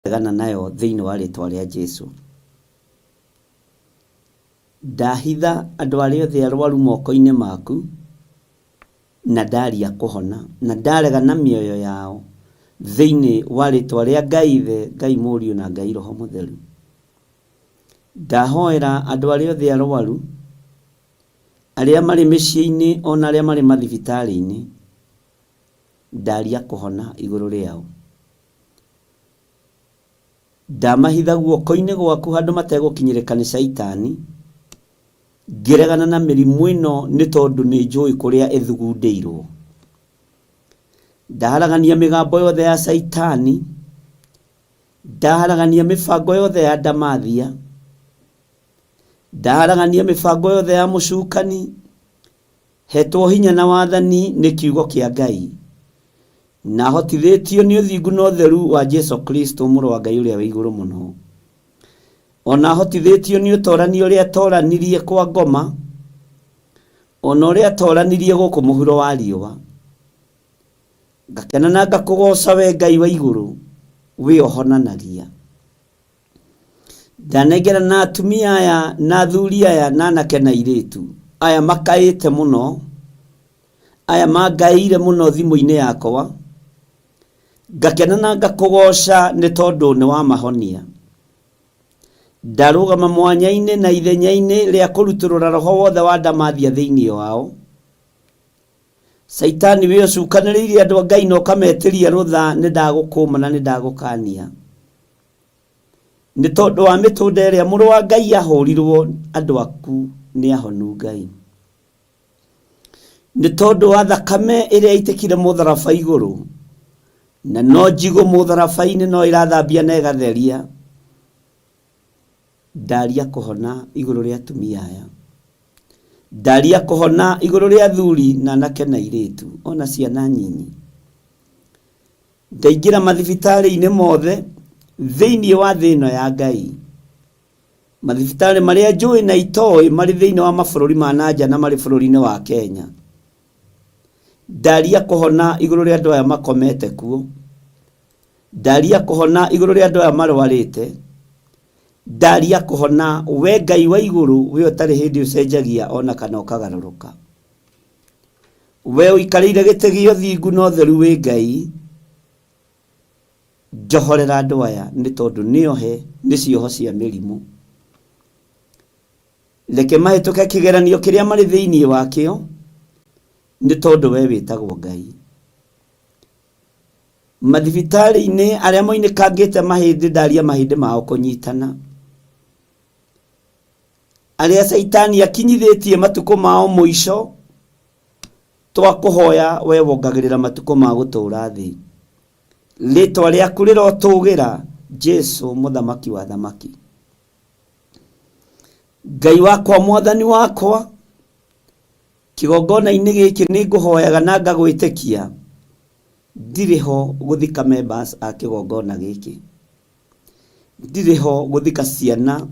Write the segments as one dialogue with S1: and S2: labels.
S1: Regana nayo thĩinĩ wa rĩtwa rĩa Jesu. Ndahitha andũ arĩa othe arwaru moko-inĩ maku, na ndaria kũhona, na ndarega na mĩoyo yao thĩinĩ wa rĩtwa rĩa Ngai Ithe, Ngai Mũriũ na Ngai Roho Mũtheru. Ndahoera andũ arĩa othe arwaru, arĩa marĩ mĩciĩ-inĩ ona arĩa marĩ mathibitarĩ-inĩ, ndaria kũhona igũrũ rĩao. Ndamahitha guoko-inĩ gwaku handũ mategũkinyĩrĩka nĩ Caitani, ngĩregana na mĩrimũ ĩno nĩ tondũ nĩ njũĩ kũrĩa ĩthugundĩirwo. Ndaharagania mĩgambo yothe ya Caitani, ndaharagania mĩbango yothe ya ndamathia, ndaharagania mĩbango yothe ya mũcukani, Hetwo hinya na wathani nĩ kiugo kĩa Ngai, na hotithĩtio nĩ ũthingu na ũtheru wa Jesu Kristo mũrũ wa Ngai ũrĩa wĩ igũrũ mũno. O na hotithĩtio nĩ ũtorani ũrĩa atoranirie kwa ngoma, o na ũrĩa atoranirie gũkũ mũhuro wa riũa. Ngakena na ngakũgooca we Ngai wa igũrũ, wĩ ũhonanagia. Ndanengera na atumia aya na athuri aya na anake na airĩtu aya makaĩte mũno, aya mangaĩire mũno thimũ-inĩ yakwa, ngakena na ngakũgoca nĩ tondũ nĩ wamahonia. Ndarũgama mwanya-inĩ na ithenya-inĩ rĩa kũrutũrũra roho wothe wa ndamathia thĩinĩ wao. Caitani wĩ ũcukanĩrĩirie andũ a Ngai na ũkametĩria rũtha, nĩ ndagũkũma na nĩ ndagũkania. Nĩ tondũ wa mĩtũnda ĩrĩa mũrũ wa Ngai ahũrirwo andũ aku nĩ ahonu Ngai. Nĩ tondũ wa thakame ĩrĩa ĩitĩkire mũtharaba igũrũ, na no njigũ mũtharaba-inĩ no ĩrathambia na ĩgatheria. Ndaria kũhona igũrũ rĩa atumia aya. Ndaria kũhona igũrũ rĩa athuri na anake na airĩtu ona ciana nyinyi. Ndaingĩra mathibitarĩ-inĩ mothe thĩinĩ wa thĩ ĩno ya Ngai. Mathibitarĩ marĩa njũĩ na itoĩ marĩ thĩinĩ wa mabũrũri ma na nja na marĩ bũrũri-inĩ wa Kenya. Ndaria kũhona igũrũ rĩa andũ aya makomete kuo. Ndaria kũhona igũrũ rĩa andũ aya marwarĩte. Ndaria kũhona we Ngai wa igũrũ we ũtarĩ hĩndĩ ũcenjagia ona kana ũkagarũrũka. We ũikarĩire gĩtĩ gĩa ũthingu na ũtheru wĩ Ngai, njohorera andũ aya nĩ tondũ nĩ ohe nĩ cioho cia mĩrimũ. Reke mahĩtũke kĩgeranio kĩrĩa marĩ thĩinĩ wakĩo, nĩ tondũ we wĩtagwo Ngai. Mathibitarĩ-inĩ arĩa moinĩkangĩte mahĩndĩ ndaria mahĩndĩ mao kũnyitana. Arĩa Caitani akinyithĩtie matukũ mao mũico, twakũhoya we wongagĩrĩra matukũ ma gũtũũra thĩ. Rĩtwa rĩaku rĩrotũgĩra, Jesu mũthamaki wa athamaki. Ngai wakwa mwathani wakwa, kĩgongona-inĩ gĩkĩ nĩ ngũhoyaga na ngagwĩtĩkia, ndirĩ ho gũthika members a kĩgongona gĩkĩ. Ndirĩ ho gũthika ciana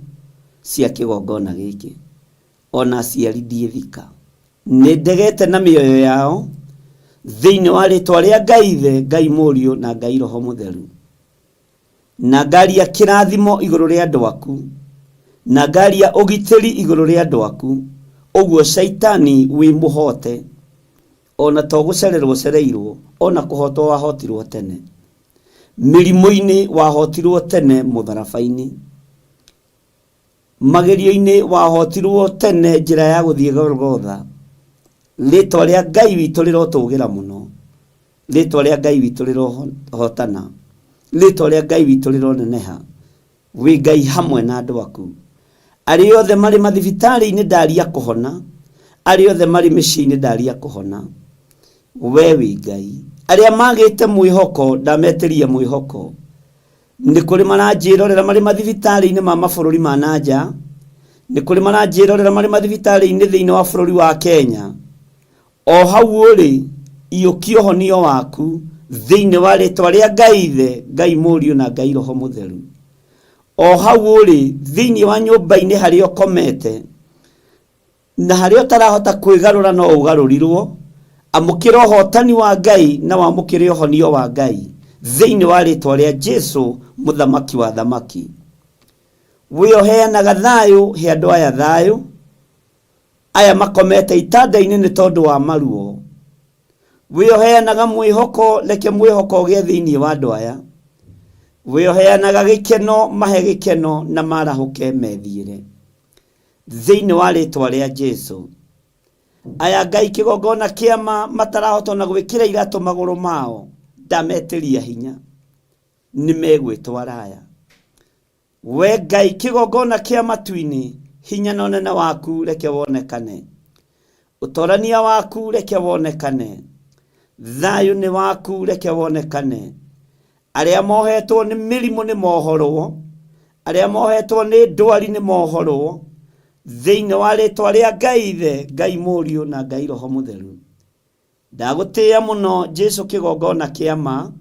S1: cia kĩgongona gĩkĩ, ona aciari ndiĩthika. Nĩ ndegete na mĩoyo yao thĩinĩ wa rĩtwa rĩa Ngai Ithe, Ngai Mũriũ na Ngai Roho Mũtheru. Na ngaria kĩrathimo igũrũ rĩa andũ aku, na ngaria ũgitĩri igũrũ rĩa andũ aku, ũguo Shaitani wĩ mũhote, ona to gũcererwo ũcereirwo, ona kũhotwo wahotirwo tene. Mĩrimũ-inĩ wahotirwo tene mũtharaba-inĩ. Magerio-inĩ wahotirwo tene njĩra ya gũthiĩ Golgotha. Rĩtwa rĩa Ngai witũ rĩrotũgĩra mũno. Rĩtwa rĩa Ngai witũ rĩrohotana. Rĩtwa rĩa Ngai witũ rĩroneneha. Wĩ Ngai hamwe na andũ aku. Arĩa othe marĩ mathibitarĩ-inĩ ndaria kũhona. Arĩa othe marĩ mĩciĩ-inĩ ndaria kũhona. We wĩ Ngai. Arĩa magĩte mwĩhoko ndametĩria mwĩhoko. Nĩ kũrĩ maranjĩrorera marĩ mathibitarĩ-inĩ ma mabũrũri ma na nja. Nĩ kũrĩ maranjĩrorera marĩ mathibitarĩ-inĩ thĩinĩ wa bũrũri wa Kenya. O hau ũrĩ, iyũkia ũhonio waku thĩinĩ wa rĩtwa rĩa Ngai Ithe, Ngai Mũriũ na Ngai Roho Mũtheru. O hau ũrĩ, thĩinĩ wa nyũmba-inĩ harĩa ũkomete, na harĩa ũtarahota kwĩgarũra no ũgarũrirwo, amũkĩra ũhotani wa Ngai na wamũkĩre ũhonio wa Ngai thĩinĩ wa rĩtwa rĩa Jesu. Mũthamaki wa thamaki. We ũheanaga thayũ, he andũ aya thayũ, aya makomete itanda-inĩ nĩ tondũ wa maruo. We ũheanaga mwĩhoko, reke mwĩhoko ũgĩe thĩinĩ wa andũ aya. We ũheanaga gĩkeno, mahe gĩkeno na marahũke methiĩre. Thĩinĩ wa rĩtwa rĩa Jesu. Aya Ngai kĩgongona kĩama matarahota ona gwĩkĩra iratũ magũrũ mao, ndametĩria hinya, nĩ megwĩtwara aya. We Ngai kĩgongona kĩa matu-inĩ, hinya na ũnene waku reke wonekane. Ũtorania waku reke wonekane. Thayũ nĩ waku reke wonekane. Arĩa mohetwo nĩ mĩrimũ nĩ mohorwo, arĩa mohetwo nĩ ndwari nĩ mohorwo, thĩinĩ wa rĩtwa rĩa Ngai Ithe, Ngai Mũriũ na Ngai Roho Mũtheru. Ndagũtĩĩa mũno Jesu kĩgongona kĩa ma,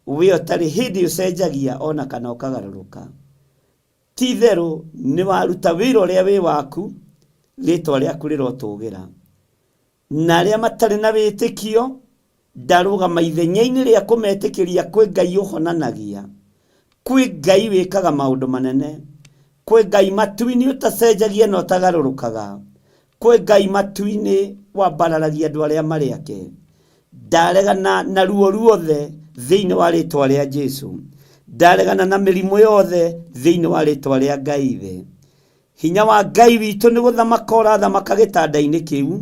S1: we ũtarĩ hĩndĩ ũcenjagia ona kana ũkagarũrũka. Ti itherũ nĩ waruta wĩra ũrĩa wĩ waku, rĩtwa rĩaku rĩrotũgĩra. Na arĩa matarĩ na wĩtĩkio, ndarũgama ithenya-inĩ rĩa kũmetĩkĩria kwĩ Ngai ũhonanagia, kwĩ Ngai wĩkaga maũndũ manene, kwĩ Ngai matu-inĩ ũtacenjagia na ũtagarũrũkaga, kwĩ Ngai matu-inĩ wambararagia andũ arĩa marĩ ake. Ndaregana na ruo ruothe thĩinĩ wa rĩtwa rĩa Jesu. Ndaregana na mĩrimũ yothe thĩinĩ wa rĩtwa rĩa Ngai Ithe. Hinya wa Ngai witũ nĩ gũthamaka ũrathamaka gĩtanda-inĩ kĩu.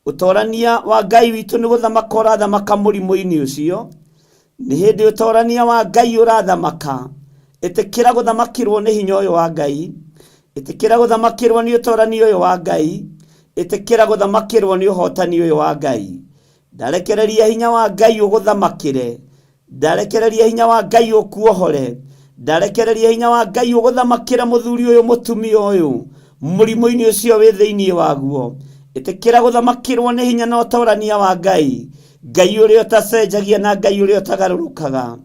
S1: Ũtorania wa Ngai witũ nĩ gũthamaka ũrathamaka mũrimũ-inĩ ũcio. Nĩ hĩndĩ ũtorania wa Ngai ũrathamaka. Ĩtĩkĩra gũthamakĩrwo nĩ hinya ũyũ wa Ngai. Ĩtĩkĩra gũthamakĩrwo nĩ ũtorania ũyũ wa Ngai. Ĩtĩkĩra gũthamakĩrwo nĩ ũhotani ũyũ wa Ngai. Ndarekereria hinya wa Ngai ũgũthamakĩre. Ndarekereria hinya wa Ngai ũkuohore. Ndarekereria hinya wa Ngai ũgũthamakĩre mũthuri ũyũ mũtumia ũyũ mũrimũ-inĩ ũcio wĩ thĩinĩ waguo. Ĩtĩkĩra gũthamakĩrwo nĩ hinya na ũtorania wa Ngai. Ngai ũrĩa ũtacenjagia na Ngai ũrĩa ũtagarũrũkaga.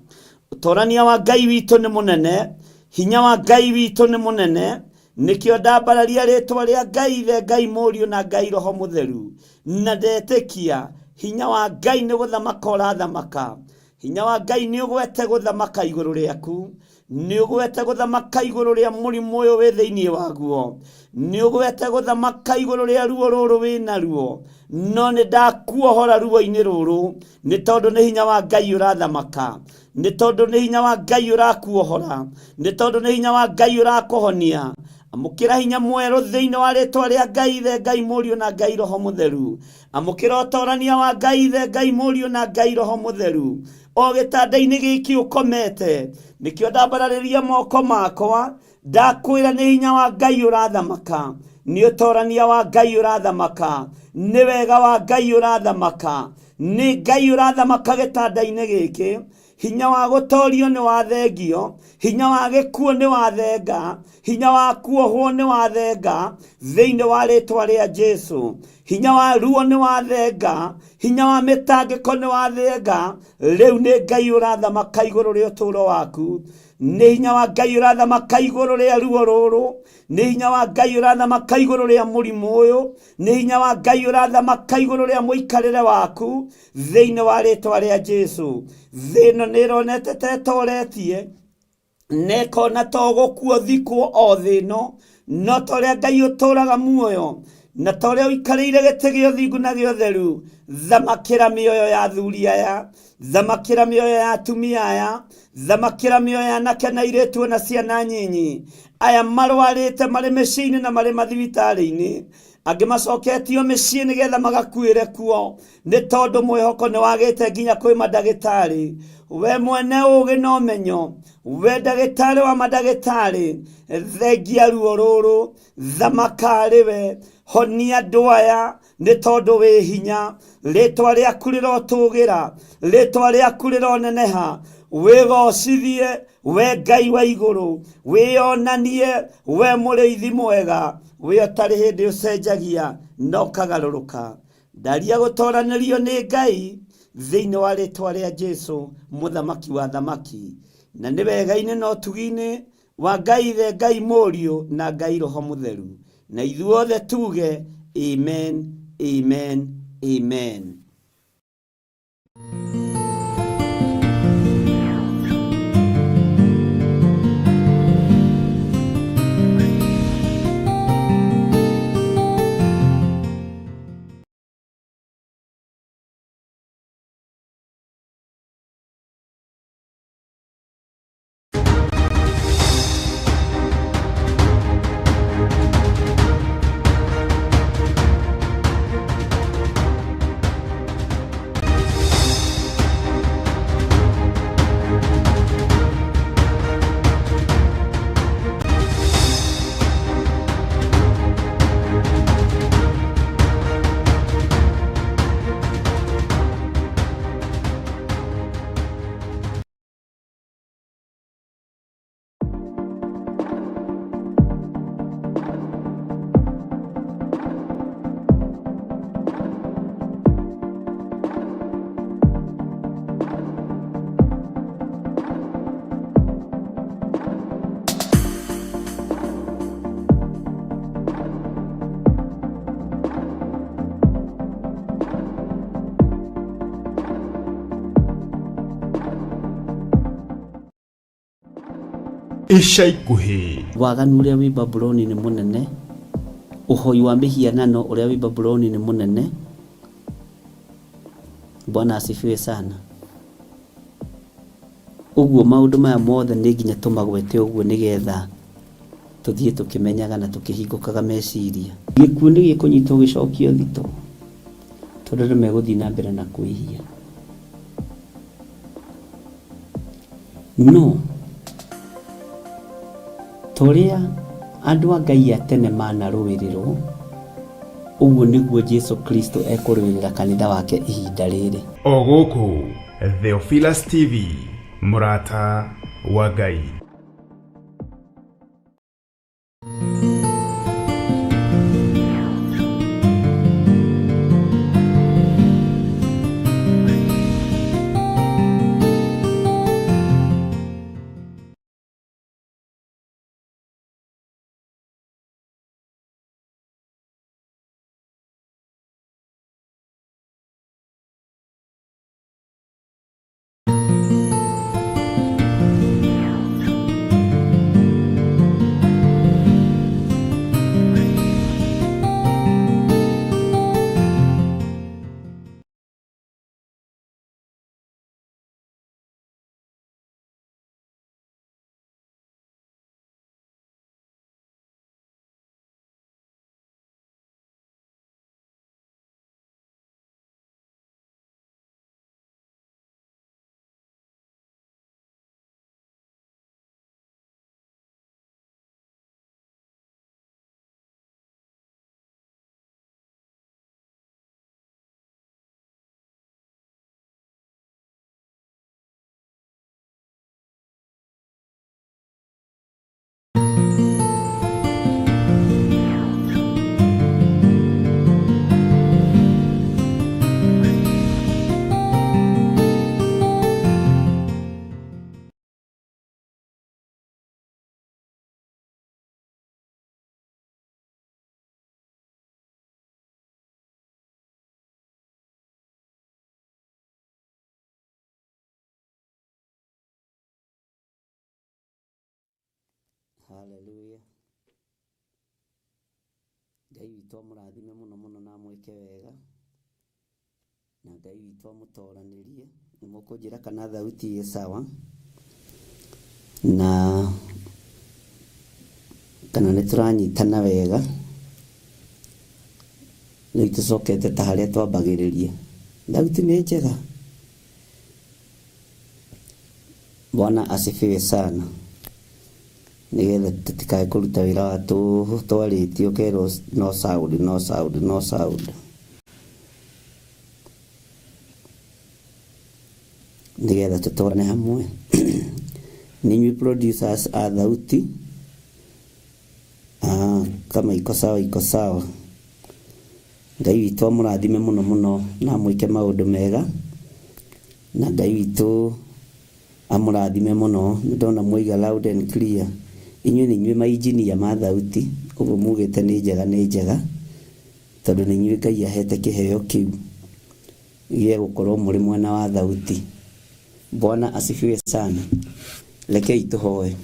S1: Ũtorania wa Ngai witũ nĩ mũnene. Hinya wa Ngai witũ nĩ mũnene. Nĩkĩo ndambararia rĩtwa rĩa Ngai Ithe, Ngai Mũriũ na Ngai Roho Mũtheru. Na ndetĩkia hinya wa Ngai nĩ gũthamaka ũrathamaka. Hinya wa Ngai nĩ ũgwete gũthamaka igũrũ rĩaku. Nĩ ũgwete gũthamaka igũrũ rĩa mũrimũ ũyũ wĩ thĩinĩ waguo. Nĩ ũgwete gũthamaka igũrũ rĩa ruo rũrũ wĩ naruo. No nĩ ndakuohora ruo-inĩ rũrũ, nĩ tondũ nĩ hinya wa Ngai ũrathamaka. Nĩ tondũ nĩ hinya wa Ngai ũrakuohora. Nĩ tondũ nĩ hinya wa Ngai ũrakũhonia. Amũkĩra hinya mwerũ thĩinĩ wa rĩtwa rĩa Ngai Ithe, Ngai Mũriũ na Ngai Roho Mũtheru. Amũkĩra ũtorania wa Ngai Ithe, Ngai Mũriũ na Ngai Roho Mũtheru. O gĩtanda-inĩ gĩkĩ ũkomete, nĩkĩo ndambararĩria moko makwa, ndakwĩra nĩ hinya wa Ngai ũrathamaka, nĩ ũtorania wa Ngai ũrathamaka, nĩ wega wa Ngai ũrathamaka, nĩ Ngai ũrathamaka gĩtanda-inĩ gĩkĩ. Hinya wa gũtorio nĩ wathengio, hinya wa gĩkuũ nĩ wathenga, hinya wa kuohwo nĩ wathenga, thĩinĩ wa rĩtwa rĩa Jesu. Hinya wa ruo nĩ wathenga, hinya wa mĩtangĩko nĩ wathenga. Rĩu nĩ Ngai ũrathamaka igũrũ rĩa ũtũũro waku. Nĩ hinya wa Ngai ũrathamaka igũrũ rĩa ruo rũrũ. Nĩ hinya wa Ngai ũrathamaka igũrũ rĩa mũrimũ ũyũ. Nĩ hinya wa Ngai ũrathamaka igũrũ rĩa mũikarĩre waku, thĩinĩ wa rĩtwa rĩa Jesu. Thĩ ĩno nĩ ĩronete ta ĩtoretie, na ĩkona ta ũgũkua ũthikwo o thĩ ĩno, no ta ũrĩa Ngai ũtũũraga muoyo, na ta ũrĩa ũikarĩire gĩtĩ gĩa ũthingu na gĩa ũtheru, thamakĩra mĩoyo ya athuri aya, thamakĩra mĩoyo ya atumia aya, thamakĩra mĩoyo ya anake na airĩtu ona ciana nyinyi, aya marwarĩte marĩ mĩciĩ-inĩ na marĩ mathibitarĩ-inĩ, angĩ macoketio mĩciĩ nĩgetha magakuĩre kuo, nĩ tondũ mwĩhoko nĩ wagĩte nginya kwĩ mandagĩtarĩ. We mwene ũgĩ na ũmenyo, we ndagĩtarĩ wa mandagĩtarĩ, thengia ruo rũrũ, thamaka arĩ we, honia andũ aya, nĩ tondũ wĩ hinya. Rĩtwa rĩaku rĩrotũgĩra, rĩtwa rĩaku rĩroneneha, wĩgocithie we Ngai wa igũrũ, wĩyonanie we mũrĩithi mwega, we ũtarĩ hĩndĩ ũcenjagia na ũkagarũrũka. Ndaria gũtoranĩrio nĩ Ngai thĩinĩ wa rĩtwa rĩa Jesu, mũthamaki wa thamaki, na nĩ wega-inĩ na ũtugi-inĩ wa Ngai Ithe, Ngai Mũriũ na Ngai Roho Mũtheru. Na ithuothe tuge amen, amen, amen.
S2: Ica ikuhĩ.
S1: Waganu ũrĩa wĩ Babuloni nĩ mũnene, ũhoi wa mĩhianano ũrĩa wĩ Babuloni nĩ mũnene. Bwana asifiwe sana. Ũguo maũndũ maya mothe nĩ nginya tũmagwete ũguo nĩgetha tũthiĩ tũkĩmenyaga na tũkĩhingũkaga meciria. Gĩkuũ nĩ gĩkũnyitwo gĩcokio thito, tondũ andũ megũthiĩ na mbere na kwĩhia. No ta ũrĩa andũ a Ngai a tene manarũĩrĩrwo, ũguo nĩguo Jesu Kristo ekũrũĩrĩra kanitha wake ihinda rĩrĩ.
S2: O gũkũ Theophilus TV, mũrata wa Ngai.
S1: Hallelujah. Ngai witũ amũrathime mũno mũno na amwĩke wega, na Ngai witũ amũtoranĩrie. Nĩ mũkũnjĩra kana thauti ĩ sawa, na kana nĩ tũranyitana wega. Rĩu tũcokete ta harĩa twambagĩrĩria. Thauti nĩ njega. Bwana asifiwe sana. Nĩgetha tũtikae kũruta wĩra wa tũhũ twarĩtie ũkerwo no sound, no sound, no sound. Nĩgetha tũtwarane hamwe. Nĩ inyuĩ producers a thauti. Ah, kama iko sawa, iko sawa. Ngai witũ amũrathime mũno mũno na amwĩke maũndũ mega. Na Ngai witũ amũrathime mũno. Nĩ ndona mwaiga loud and clear. Inyuĩ nĩ inyuĩ mainjinia ma thauti, ũguo mugĩte nĩ njega nĩ njega, tondũ nĩ inyuĩ Ngai ahete kĩheo kĩu gĩa gũkorwo mũrĩ mwena wa thauti. Bwana asifiwe sana. Rekei tũhoe.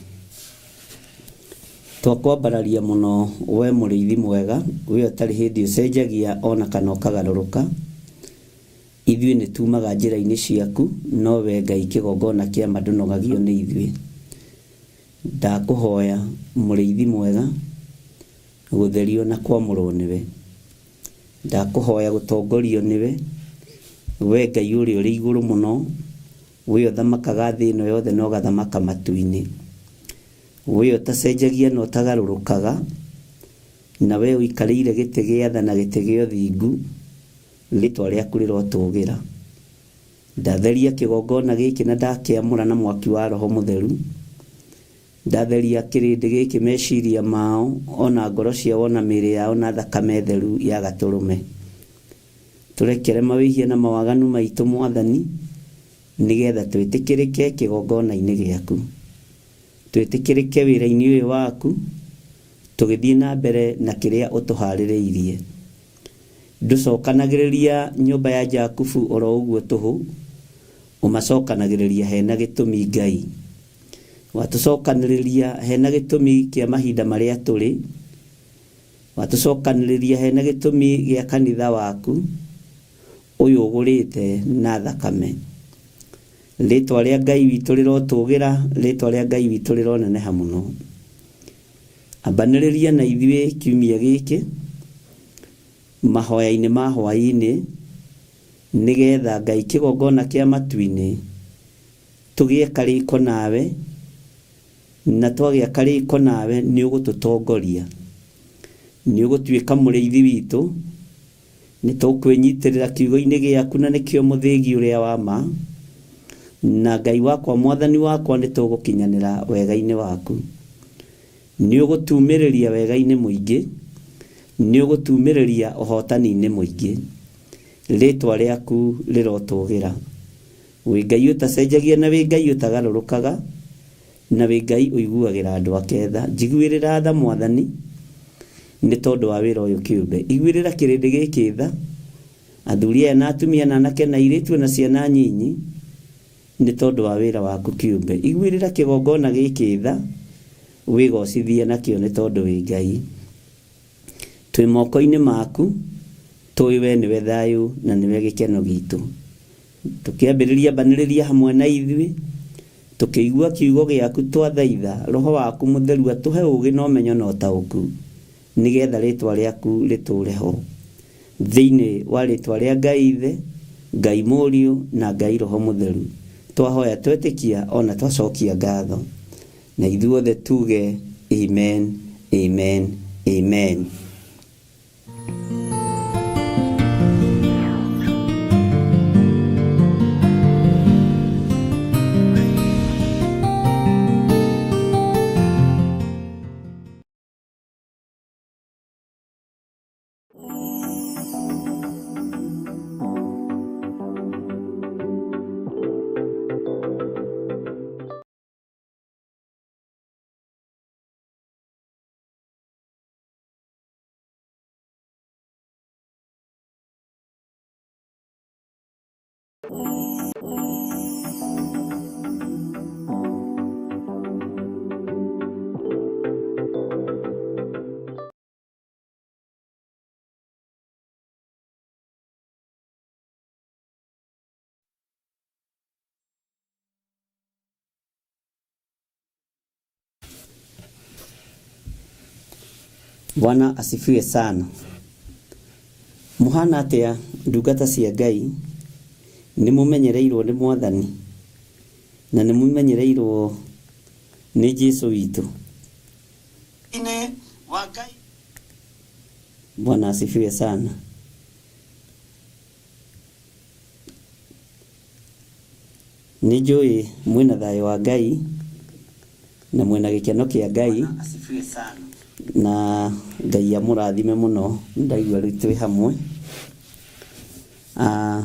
S1: Twakwambararia mũno we mũrĩithi mwega, we ũtarĩ hĩndĩ ũcenjagia ona kana ũkagarũrũka. Ithuĩ nĩ tumaga njĩra-inĩ ciaku, no we Ngai kĩgongona kĩa ma ndũnogagio nĩ ithuĩ. Ndakũhoya mũrĩithi mwega, gũtherio na kwamũrwo nĩwe. Ndakũhoya gũtongorio nĩwe, we Ngai ũrĩa ũrĩ igũrũ mũno, we ũthamakaga thĩ ĩno yothe na ũgathamaka matu-inĩ. We ũtacenjagia na ũtagarũrũkaga, na we ũikarĩire gĩtĩ gĩa tha na gĩtĩ gĩa ũthingu, rĩtwa rĩaku rĩrotũgĩra. Ndatheria kĩgongona gĩkĩ na ndakĩamũra na mwaki wa Roho Mũtheru. Ndatheria kĩrĩndĩ gĩkĩ meciria mao, ona ngoro ciao, ona mĩĩrĩ yao na thakame theru ya Gatũrũme. Tũrekere mawĩhia na mawaganu maitũ, Mwathani, nĩgetha twĩtĩkĩrĩke kĩgongona-inĩ gĩaku. Twĩtĩkĩrĩke wĩra-inĩ ũyũ waku, tũgĩthiĩ na mbere na kĩrĩa ũtũharĩrĩirie. Ndũcokanagĩrĩria nyũmba ya Jakubu oro ũguo tũhũ, ũmacokanagĩrĩria hena gĩtũmi Ngai. Watũcokanĩrĩria hena gĩtũmi kĩa mahinda marĩa tũrĩ. Watũcokanĩrĩria hena gĩtũmi gĩa kanitha waku ũyũ ũgũrĩte na thakame. Rĩtwa rĩa Ngai witũ rĩrotũgĩra, rĩtwa rĩa Ngai witũ rĩroneneha mũno. Ambanĩrĩria na ithuĩ kiumia gĩkĩ mahoya-inĩ ma hwaĩ-inĩ, nĩgetha Ngai kĩgongona kĩa matu-inĩ tũgĩe karĩko nawe, na twagĩa karĩko nawe nĩ ũgũtũtongoria, nĩ ũgũtuĩka mũrĩithi witũ, nĩ tũkwĩnyitĩrĩra kiugo-inĩ gĩaku na nĩkĩo mũthĩgi ũrĩa wa ma, na Ngai wakwa mwathani wakwa nĩ tũgũkinyanĩra wega-inĩ waku. Nĩ ũgũtumĩrĩria wega-inĩ mũingĩ, nĩ ũgũtumĩrĩria ũhotani-inĩ mũingĩ. Rĩtwa rĩaku rĩrotũgĩra. Wĩ Ngai ũtacenjagia na wĩ Ngai ũtagarũrũkaga, na wĩ Ngai ũiguagĩra andũ ake tha. Njiguĩrĩra tha Mwathani, nĩ tondũ wa wĩra ũyũ kĩũmbe. Iguĩrĩra kĩrĩndĩ gĩkĩ tha, athuri aya na atumia na anake na airĩtu na ciana nyinyi, nĩ tondũ wa wĩra waku kĩũmbe. Iguĩrĩra kĩgongona gĩkĩ tha, wĩgocithie nakĩo nĩ tondũ wĩ Ngai. Twĩ moko-inĩ maku, tũĩ we nĩwe thayũ na nĩwe gĩkeno gitũ. Tũkĩambĩrĩria mbanĩrĩria hamwe na ithuĩ, tũkĩigua kiugo gĩaku twathaitha Roho waku mũtheru atũhe ũũgĩ na ũmenyo na ũtaũku, nĩgetha rĩtwa rĩaku rĩtũũre ho. Thĩinĩ wa rĩtwa rĩa Ngai Ithe, Ngai Mũriũ na Ngai Roho Mũtheru, twahoya twetĩkia ona twacokia ngatho. Na ithuothe tuge amen, amen, amen. Bwana asifiwe sana. Mũhana atĩa ndungata cia Ngai? Nĩ mũmenyereirwo nĩ Mwathani na nĩ mũmenyereirwo nĩ Jesu witũ. Bwana asifiwe sana. Nĩ njũĩ mwĩna thayũ wa Ngai na mwĩna gĩkeno kĩa Ngai na Ngai amũrathime mũno, ndaigua rĩu twĩ hamwe. Ah,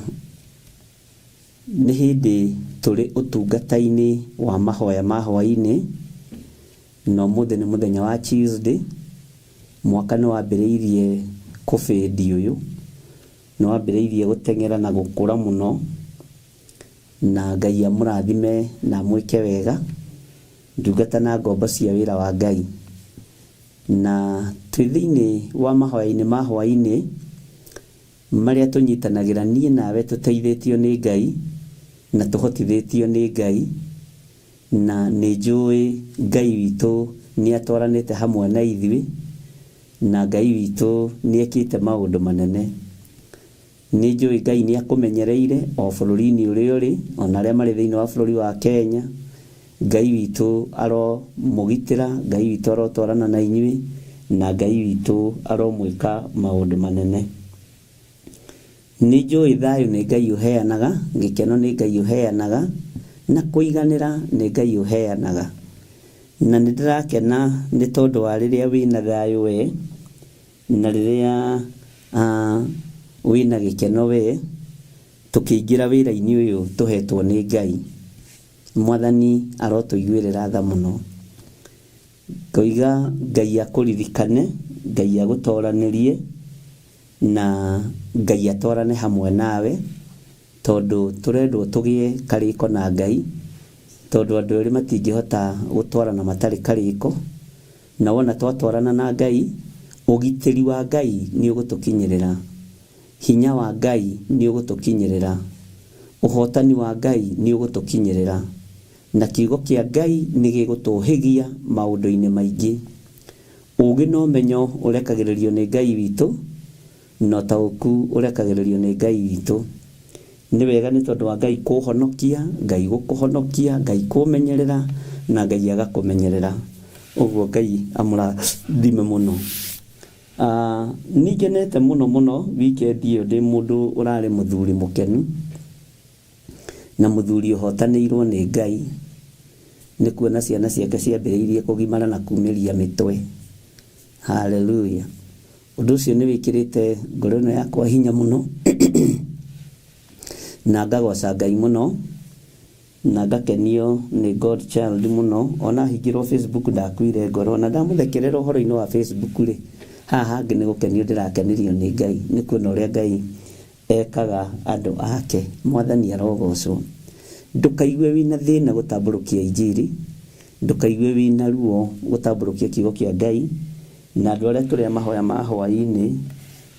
S1: nĩ hĩndĩ tũrĩ ũtungata-inĩ wa mahoya ma hwaĩ-inĩ na ũmũthĩ nĩ mũthenya wa Tuesday, mwaka nĩ wambĩrĩirie kũbĩndi ũyũ, nĩ wambĩrĩirie gũteng'era na gũkũra mũno, na Ngai amũrathime na amwĩke wega, ndungata na ngombo cia wĩra wa Ngai. Na twĩ thĩinĩ wa mahoya-inĩ ma hwaĩ-inĩ, marĩa tũnyitanagĩra niĩ nawe tũteithĩtio nĩ Ngai, na tũhotithĩtio nĩ Ngai, na nĩ njũĩ Ngai witũ nĩ atwaranĩte hamwe na ithuĩ, na Ngai witũ nĩ ekĩte maũndũ manene. Nĩ njũĩ Ngai nĩ akũmenyereire o bũrũri-inĩ ũrĩa ũrĩ, ona arĩa marĩ thĩinĩ wa bũrũri wa Kenya. Ngai witũ aromũgitĩra, Ngai witũ arotwarana na inyuĩ, na Ngai witũ aromwĩka maũndũ manene. Nĩ njũĩ thayũ nĩ Ngai ũheanaga, gĩkeno nĩ Ngai ũheanaga, na kũiganĩra nĩ Ngai ũheanaga. Na nĩ ndĩrakena nĩ tondũ wa rĩrĩa wĩna thayũ we, na rĩrĩa wĩna gĩkeno we, tũkĩingĩra wĩra-inĩ ũyũ tũhetwo nĩ Ngai. Mwathani arotũiguĩrĩra tha mũno. Ngoiga Ngai akũririkane, Ngai agũtoranĩrie, na Ngai atwarane hamwe nawe, tondũ tũrendwo tũgĩe karĩko na Ngai. Tondũ andũ erĩ matingĩhota gũtwarana matarĩ karĩko, na wona twatwarana na Ngai, ũgitĩri wa Ngai nĩ ũgũtũkinyĩrĩra, hinya wa Ngai nĩ ũgũtũkinyĩrĩra, ũhotani wa Ngai nĩ ũgũtũkinyĩrĩra, na kiugo kĩa Ngai nĩ gĩgũtũhĩgia maũndũ-inĩ maingĩ. Ũgĩ na ũmenyo ũrekagĩrĩrio nĩ Ngai witũ, na ũtaũku ũrekagĩrĩrio nĩ Ngai witũ. Nĩ wega nĩ tondũ wa Ngai kũhonokia, Ngai gũkũhonokia, Ngai kũmenyerera, na Ngai agakũmenyerera. Ũguo Ngai amũrathime mũno. Nĩ ngenete mũno mũno weekend ĩyo ndĩ mũndũ ũrarĩ mũthuri mũkenu, na mũthuri ũhotanĩirwo nĩ Ngai, nĩ kuona ciana ciake ciambĩrĩirie kũgimara na kumĩria mĩtwe. Hallelujah. Ũndũ ũcio nĩ wĩkĩrĩte ngoro ĩno yakwa hinya mũno, na ngagoca Ngai mũno, na ngakenio nĩ God child mũno. Ona hingĩrwo Facebook ndakuire ngoro, ona ndamũthekerera ũhoro-inĩ wa Facebook rĩ, haha hangĩ nĩ gũkenio ndĩrakenirio nĩ Ngai, nĩ kuona ũrĩa Ngai ekaga andũ ake. Mwathani arogocwo. Ndũkaigue wĩna thĩna gũtambũrũkia injiri, ndũkaigue wĩna ruo gũtambũrũkia kiugo kĩa Ngai, na andũ arĩa tũrĩa mahoya ma hwaĩ-inĩ,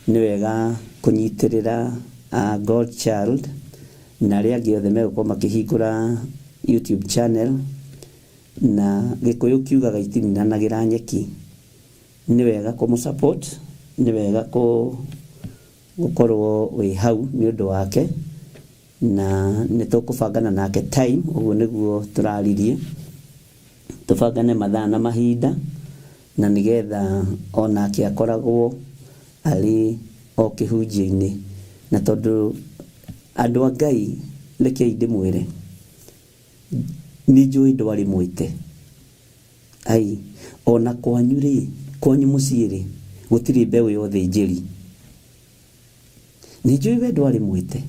S1: nĩ wega kũnyitĩrĩra God child na arĩa angĩ othe megũkorwo makĩhingũra YouTube channel, na Gĩkũyũ kiugaga itininanagĩra nyeki. Nĩ wega kũmũ support, nĩ wega gũkorwo wĩ hau nĩ ũndũ wake, na nĩ tũkũbangana nake time, ũguo nĩguo tũraririe, tũbangane mathaa na mahinda, na nĩgetha onake akoragwo arĩ o kĩhunjio-inĩ. Na tondũ andũ a Ngai, rekei ndĩmwĩre, nĩ njũĩ ndwarĩ mwĩte. Ai, ona kwanyu rĩ, kwanyu mũciĩ rĩ, gũtirĩ mbeũ ya ũthĩnjĩri. Nĩ njũĩ we ndwarĩ mwĩte,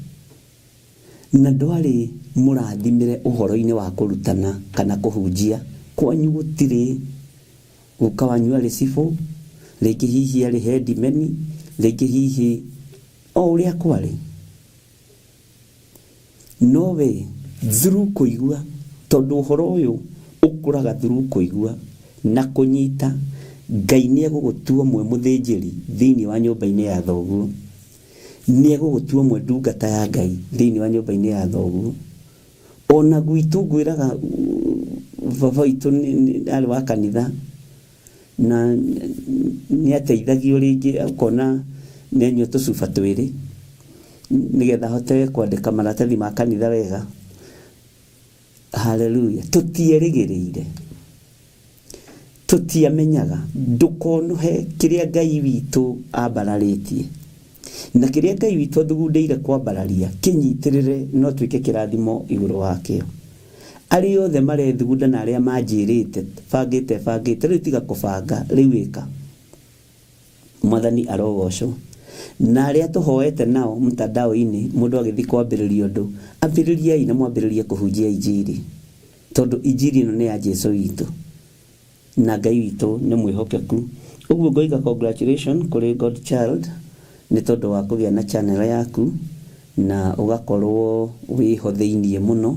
S1: na ndwarĩ mũrathimĩre ũhoro-inĩ wa kũrutana kana kũhunjia. Kwanyu gũtirĩ, guka wanyu arĩ cibũ, rĩngĩ hihi arĩ hendimeni, rĩngĩ hihi o ũrĩa kwarĩ. No we through kũigua, tondũ ũhoro ũyũ ũkũraga through kũigua na kũnyita, Ngai nĩ egũgũtua ũmwe mũthĩnjĩri thĩinĩ wa nyũmba-inĩ ya thoguo. Nĩ egũgũtua ũmwe ndungata ya Ngai thĩinĩ wa nyũmba-inĩ ya thoguo. Ona gwitũ ngwĩraga baba witũ arĩ wa kanitha, na nĩ ateithagio rĩngĩ ũkona nĩ anyua tũcuba twĩrĩ nĩgetha ahote kwandĩka maratathi ma kanitha wega. Haleluya. Tũtierĩgĩrĩire, tũtiamenyaga. Ndũkonũhe kĩrĩa Ngai witũ ambararĩtie, na kĩrĩa Ngai witũ athugundĩire kwambararia, kĩnyitĩrĩre no tuĩke kĩrathimo igũrũ wakĩo. Arĩa othe marethugunda na arĩa manjĩrĩte bangĩte bangĩte, rĩu tiga kũbanga, rĩu ĩka. Mwathani arogocwo. Na arĩa tũhoete nao mtandao-inĩ, mũndũ agĩthiĩ kwambĩrĩria ũndũ, ambĩrĩriai na mwambĩrĩrie kũhunjia injiri, tondũ injiri ĩno nĩ ya Jesu witũ, na Ngai witũ nĩ mwĩhokeku. Ũguo ngoiga congratulation kũrĩ God child nĩ tondũ wa kũgĩa na channel yaku, na ũgakorwo wĩho thĩiniĩ mũno,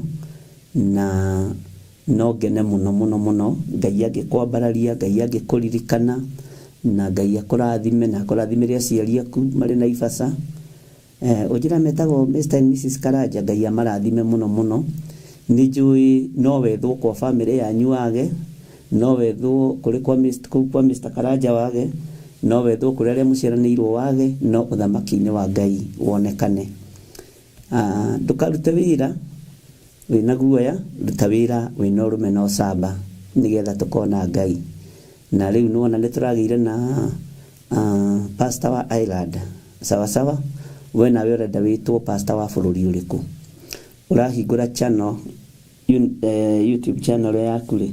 S1: na no ngene mũno mũno mũno Ngai angĩkwambararia, Ngai angĩkũririkana, na Ngai akũrathime na akũrathimĩre aciari aku marĩ Naivasha. Ũnjĩra metagwo Mr and Mrs Karanja, Ngai amarathime mũno mũno. Nĩ njũĩ no wethwo kwa bamĩrĩ yanyu wage, no wethwo kũrĩ kwa kũu kwa Mr Karanja wage, no wethwo kũrĩ arĩa mũciaranĩirwo wage, no ũthamaki-inĩ wa Ngai wonekane. Ndũkarute wĩra wĩna guoya, ruta wĩra wĩna ũrũme na ũcamba nĩgetha tũkona Ngai. Na rĩu nĩwona nĩtũragĩire na pastor wa Ireland. Sawa sawa, we nawe ũrenda wĩtwo pastor wa bũrũri ũrĩkũ? Ũrahingũra channel, YouTube channel yaku rĩ,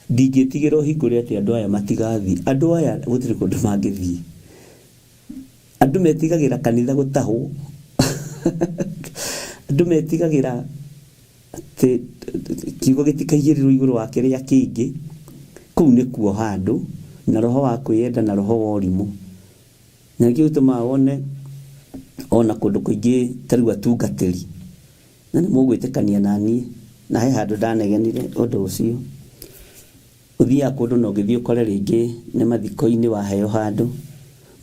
S1: ndingĩtigĩra ũhingũre atĩ andũ aya matigathiĩ. Andũ aya gũtirĩ kũndũ mangĩthiĩ. Andũ metigagĩra kanitha gũtahwo. Andũ metigagĩra atĩ kiugo gĩtikaigĩrĩrwo igũrũ wa kĩrĩa kĩngĩ. Kũu nĩ kuoha andũ na roho wa kwĩyenda na roho wa ũrimũ. Na nĩkĩo gĩtũmaga wone ona kũndũ kũingĩ ta rĩu atungatĩri, na nĩ mũgwĩtĩkania na niĩ. Na he handũ ndanegenire ũndũ ũcio. Ũthiaga kũndũ na ũngĩthiĩ ũkore rĩngĩ nĩ mathiko-inĩ waheo handũ,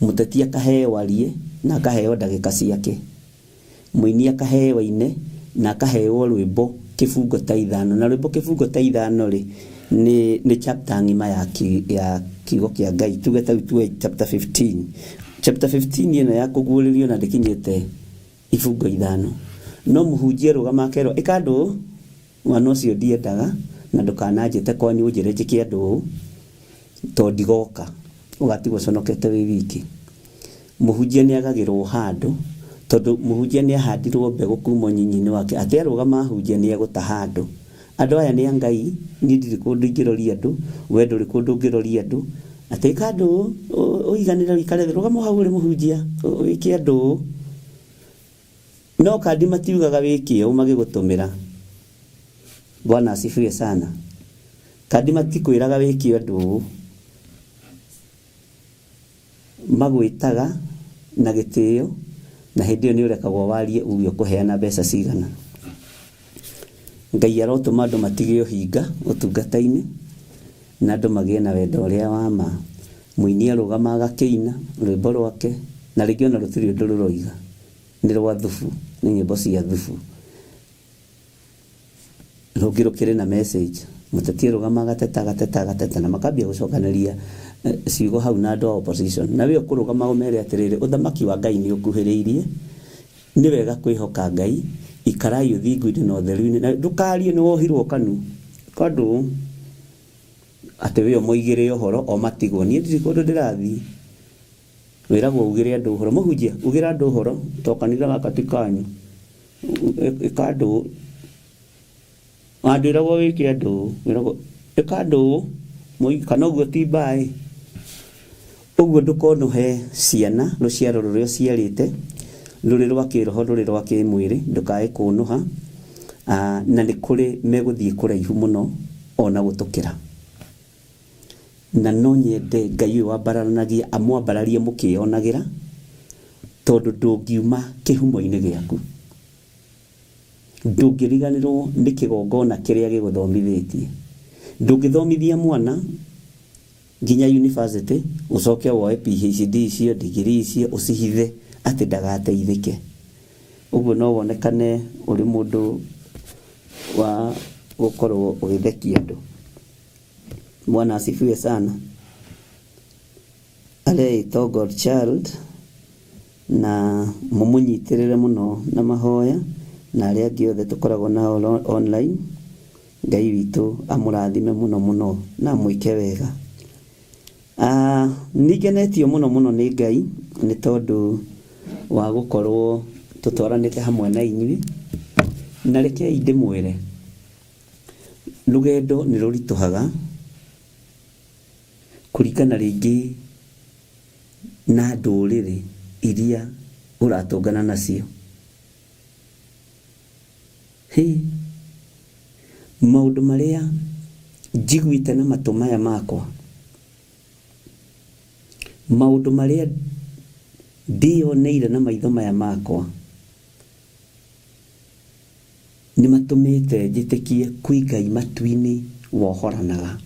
S1: mũteti akaheo arie na akaheo ndagĩka ciake, mũini akaheo aine na akaheo rwĩmbo kĩbungo ta ithano, na rwĩmbo kĩbungo ta ithano rĩ, nĩ chapter ng'ima ya kiugo kĩa Ngai, tuge ta rĩu tuoe chapter 15. Chapter 15 ĩno ya kũguũrĩrio na ndĩkinyĩte ibungo ithano. No mũhunjia arũgama akerwo ĩka andũ ũũ, mwana ũcio ndiendaga na ndũkananjĩte kwanyu ũnjĩre njĩke andũ ũũ tondũ ndigoka, ũgatigwo ũconokete wĩ wiki. Mũhunjia nĩ agagĩrwo handũ tondũ mũhunjia nĩ ahandirwo mbegũ kuma ũnyinyi-inĩ wake atĩ arũgama ahunjia nĩ egũtaha andũ. Andũ aya nĩ a Ngai, niĩ ndirĩ kũndũ ingĩroria andũ, we ndũrĩ kũndũ ũngĩroria andũ, atĩ ĩka andũ ũũ, ũiganĩre ũikare thĩ, rũgama hau ũrĩ mũhunjia, wĩke andũ ũũ. No kandi matiugaga wĩke ũũ magĩgũtũmĩra. Bwana asifiwe sana. Kandi matikwĩraga wĩke ũndũ ũũ. Magwĩtaga na gĩtĩo na hĩndĩ ĩyo nĩ ũrekagwo warie uge ũkũheana mbeca cigana. Ngai arotũma andũ matige ũhinga ũtungata-inĩ na andũ magĩe na wendo ũrĩa wa ma. Mũini arũgama agakĩina rwĩmbo rwake na rĩngĩ ona rũtirĩ ũndũ rũroiga, nĩ rwa thubu, nĩ nyĩmbo cia thubu. Rũngĩ rũkĩrĩ na message, mũteti arũgama agateta agateta agateta na makambia gũcokanĩria ciugo hau na andũ a opposition. Na we ũkũrũgama ũmere atĩrĩrĩ, ũthamaki wa Ngai nĩ ũkuhĩrĩirie, nĩ wega kwĩhoka Ngai, ikarai ũthingu-inĩ na ũtheru-inĩ, na ndũkarie nĩ wohirwo kanua. Tondũ atĩ we ũmoigĩre ũhoro o matigwo, niĩ ndirĩ kũndũ ndĩrathiĩ. Wĩragwo ugĩre andũ ũhoro, mũhunjia ugĩra andũ ũhoro to kanitha gaka ti kanyu. Ĩka andũ ũũ. Ona ndwĩragwo wĩke andũ ũũ, wĩragwo ĩka andũ ũũ, kana ũguo ti mbaĩ. Ũguo ndũkonũhe ciana rũciaro rũrĩa ũciarĩte, rũrĩ rwa kĩroho rũrĩ rwa kĩmwĩrĩ, ndũkae kũnũha, na nĩ kũrĩ megũthiĩ kũraihu mũno ona gũtũkĩra. Na no nyende Ngai ũyũ wambararanagia amwambararie mũkĩyonagĩra, tondũ ndũngiuma kĩhumo-inĩ gĩaku. Ndũngĩriganĩrwo nĩ kĩgongona kĩrĩa gĩgũthomithĩtie. Ndũngĩthomithia mwana nginya university, ũcoke woe PhD icio, degree icio, ũcihithe atĩ ndagateithĩke. Ũguo no wonekane ũrĩ mũndũ wa gũkorwo ũgĩthekia andũ. Bwana asifiwe sana. Areĩtwo God Child na mũmũnyitĩrĩre mũno na mahoya na arĩa angĩ othe tũkoragwo nao online. Ngai witũ amũrathime mũno mũno na amwĩke wega. Ah, nĩngenetio mũno mũno nĩ Ngai nĩ tondũ wa gũkorwo tũtwaranĩte hamwe na inyuĩ, na rekei ndĩmwĩre Rũgendo nĩ rũritũhaga kũringana rĩngĩ na ndũrĩrĩ iria ũratũngana nacio. Hĩ! Maũndũ marĩa njiguĩte na matũ maya makwa, maũndũ marĩa ndĩyoneire na maitho maya makwa, Nĩ matũmĩte njĩtĩkie kwĩ Ngai matu-inĩ wohoranaga.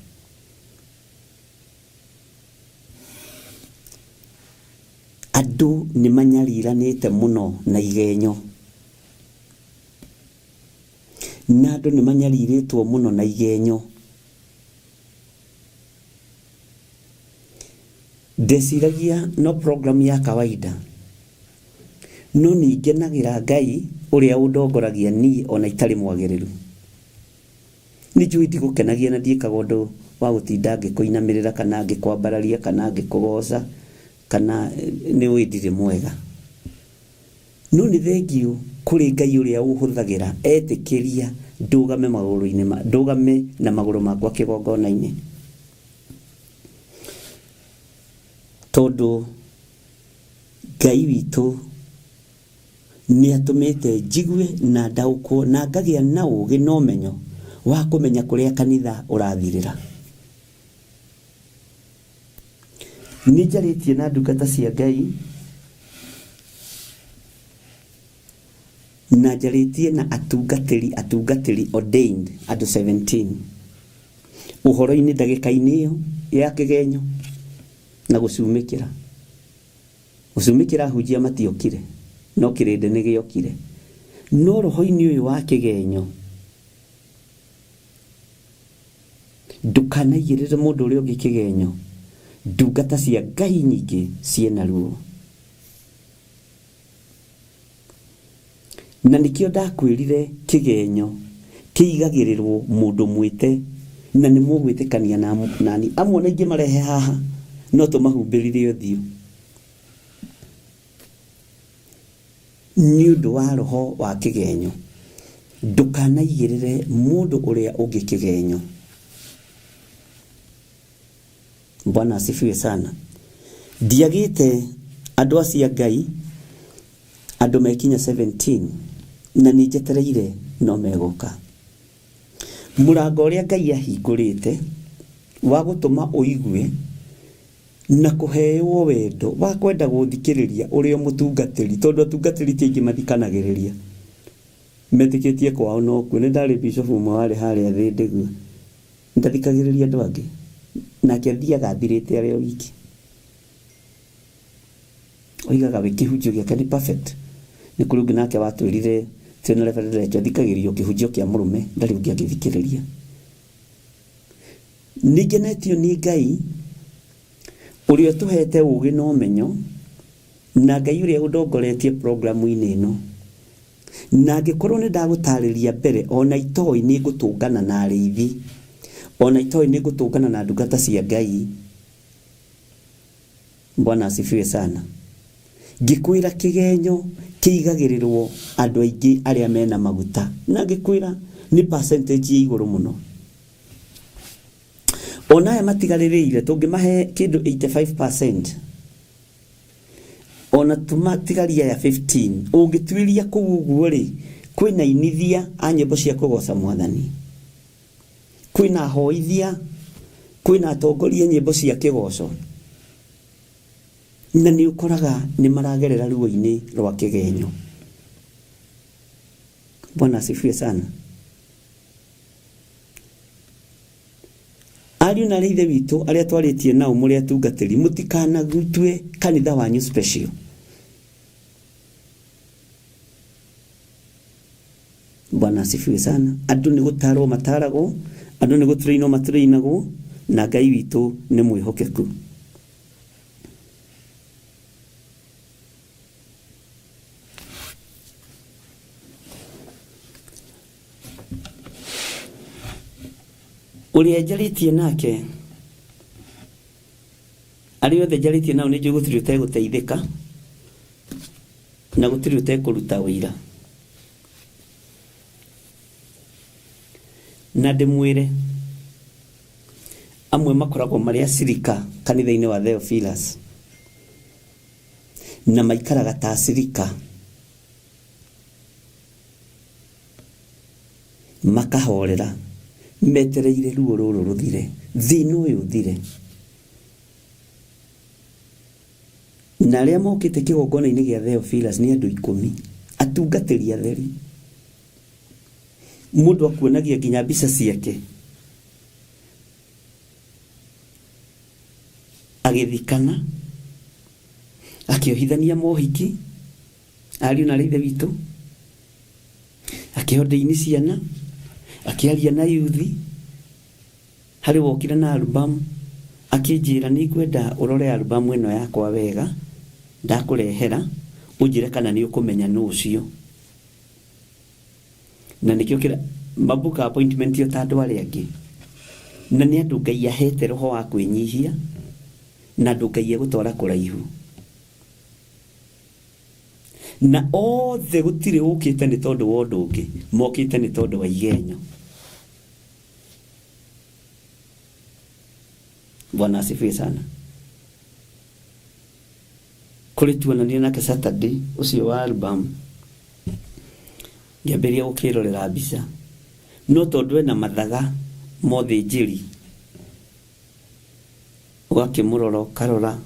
S1: Andũ nĩ manyariranĩte mũno na igenyo. Na andũ nĩ manyarirĩtwo mũno na igenyo. Ndeciragia no program ya kawaida. No nĩ ngenagĩra Ngai ũrĩa ũndongoragia niĩ o na itarĩ mwagĩrĩru. Nĩ njũĩ ndigũkenagia na ndiĩkaga ũndũ wa gũtinda ngĩkũinamĩrĩra kana ngĩkwambararia kana ngĩkũgooca kana nĩ ũĩ ndirĩ mwega. No nĩ thengiũ kũrĩ Ngai ũrĩa ũhũthagĩra etĩkĩria ndũgame magũrũ-inĩ ndũgame na magũrũ makwa kĩgongona-inĩ. Tondũ Ngai witũ nĩ atũmĩte njigue na ndaũkwo na ngagĩa na ũũgĩ na ũmenyo wa kũmenya kũrĩa kanitha ũrathirĩra. Nĩ njarĩtie na ndungata cia Ngai Na njarĩtie na atungatĩri, atungatĩri ordained andũ 17 ũhoro-inĩ ndagĩka-inĩ ĩyo ya kĩgenyo na gũcumĩkĩra. Gũcumĩkĩra ahunjia matiokire, no kĩrĩndĩ nĩ gĩokire. No roho-inĩ ũyũ wa kĩgenyo, ndũkanaigĩrĩre mũndũ ũrĩa ũngĩ kĩgenyo. Ndungata cia Ngai nyingĩ ciĩna ruo. Na nĩkĩo ndakwĩrire kĩgenyo kĩigagĩrĩrwo mũndũ mwĩte na nĩ mũgwĩtĩkania nani. Amwe ona ingĩmarehe haha no tũmahumbĩrire ũthiũ. Nĩ ũndũ wa roho wa kĩgenyo, ndũkanaigĩrĩre mũndũ ũrĩa ũngĩ kĩgenyo. Bwana asifiwe sana. Ndiagĩte andũ acio a Ngai, andũ mekinya 17, na nĩ njetereire no megũka. Mũrango ũrĩa Ngai ahingũrĩte wa gũtũma ũigue na kũheo wendo wa kwenda gũthikĩrĩria ũrĩa mũtungatĩri, tondũ atungatĩri ti aingĩ mathikanagĩrĩria, metĩkĩtie kwao nokuo. Nĩ ndarĩ bishop ũmwe warĩ harĩa Thĩndĩgua, ndathikagĩrĩria andũ angĩ, nake athiaga athirĩte arĩ o wiki. Oigaga we kĩhunjio gĩake nĩ perfect. Nĩ kũrĩ ũngĩ nake watwĩrire twĩna Reverend Rachel athikagĩrĩria kĩhunjio kĩa mũrũme, ndarĩ ũngĩ angĩthikĩrĩria. Nĩngenetio nĩ Ngai ũrĩa ũtũhete ũgĩ na ũmenyo, na Ngai ũrĩa ũndongoretie programu-inĩ ĩno. Na angĩkorwo nĩ ndagũtarĩria mbere, ona itoĩ nĩ ngũtũngana na arĩithi, ona itoĩ nĩ ngũtũngana na ndungata cia Ngai. Bwana asifiwe sana. Ngĩkwĩra kĩgenyo kĩigagĩrĩrwo andũ aingĩ arĩa mena maguta, na ngĩkwĩra nĩ percentage ya igũrũ mũno. Ona aya matigarĩrĩire tũngĩmahe kĩndũ 85%, ona tumatigaria aya 15, ũngĩtuĩria kũu ũguo rĩ, kwĩna inithia a nyĩmbo cia kũgoca Mwathani, kwĩna ahoithia, kwĩna atongoria nyĩmbo cia kĩgoco, na nĩ ũkoraga nĩ maragerera ruo-inĩ rwa kĩgenyo. Bwana asifiwe sana. Ariũ na arĩ ithe witũ arĩa twarĩtie nao mũrĩ atungatĩri, mũtikanagutue kanitha wanyu special. Bwana asifiwe sana. Andũ nĩ gũtarwo mataragwo, andũ nĩ gũtũrĩinwo matũrĩinagwo, na Ngai witũ nĩ mwĩhokeku. Ũrĩa njarĩtie nake, arĩa othe njarĩtie nao nĩ njũĩ gũtirĩ ũtegũteithĩka na gũtirĩ ũtekũruta ũira. Na ndĩmwĩre, amwe makoragwo marĩ acirika kanitha-inĩ wa Theophilus, na maikaraga ta acirika, makahorera metereire ruo rũrũ rũthire, thĩna ũyũ ũthire. Na arĩa mokĩte kĩgongona-inĩ gĩa Theophilus nĩ andũ 10, atungatĩri atheri. Mũndũ akuonagia nginya mbica ciake agĩthikana, akĩohithania mohiki, ariũ na ithe witũ, akĩhondeini ciana, akĩaria na yuthi. Harĩ wokire na album, akĩnjĩra nĩ ngwenda ũrore album ĩno yakwa wega, ndakũrehera ũnjĩre kana nĩ ũkũmenya nũ ũcio. Na nĩkĩo kĩra mabuka appointment o ta andũ arĩa angĩ. Na nĩ andũ Ngai ahete roho wa kwĩnyihia, na andũ Ngai egũtwara kũraihu. Na othe gũtirĩ ũkĩte nĩ tondũ wa ũndũ ũngĩ, mokĩte nĩ tondũ wa igenyo. Bwana asifiwe sana. Kũrĩ tuonanire nake Saturday ũcio wa album, ngĩambĩrĩria gũkĩrorera mbica, no tondũ ena mathaga ma ũthĩnjĩri, ũgakĩmũrora ũkarora,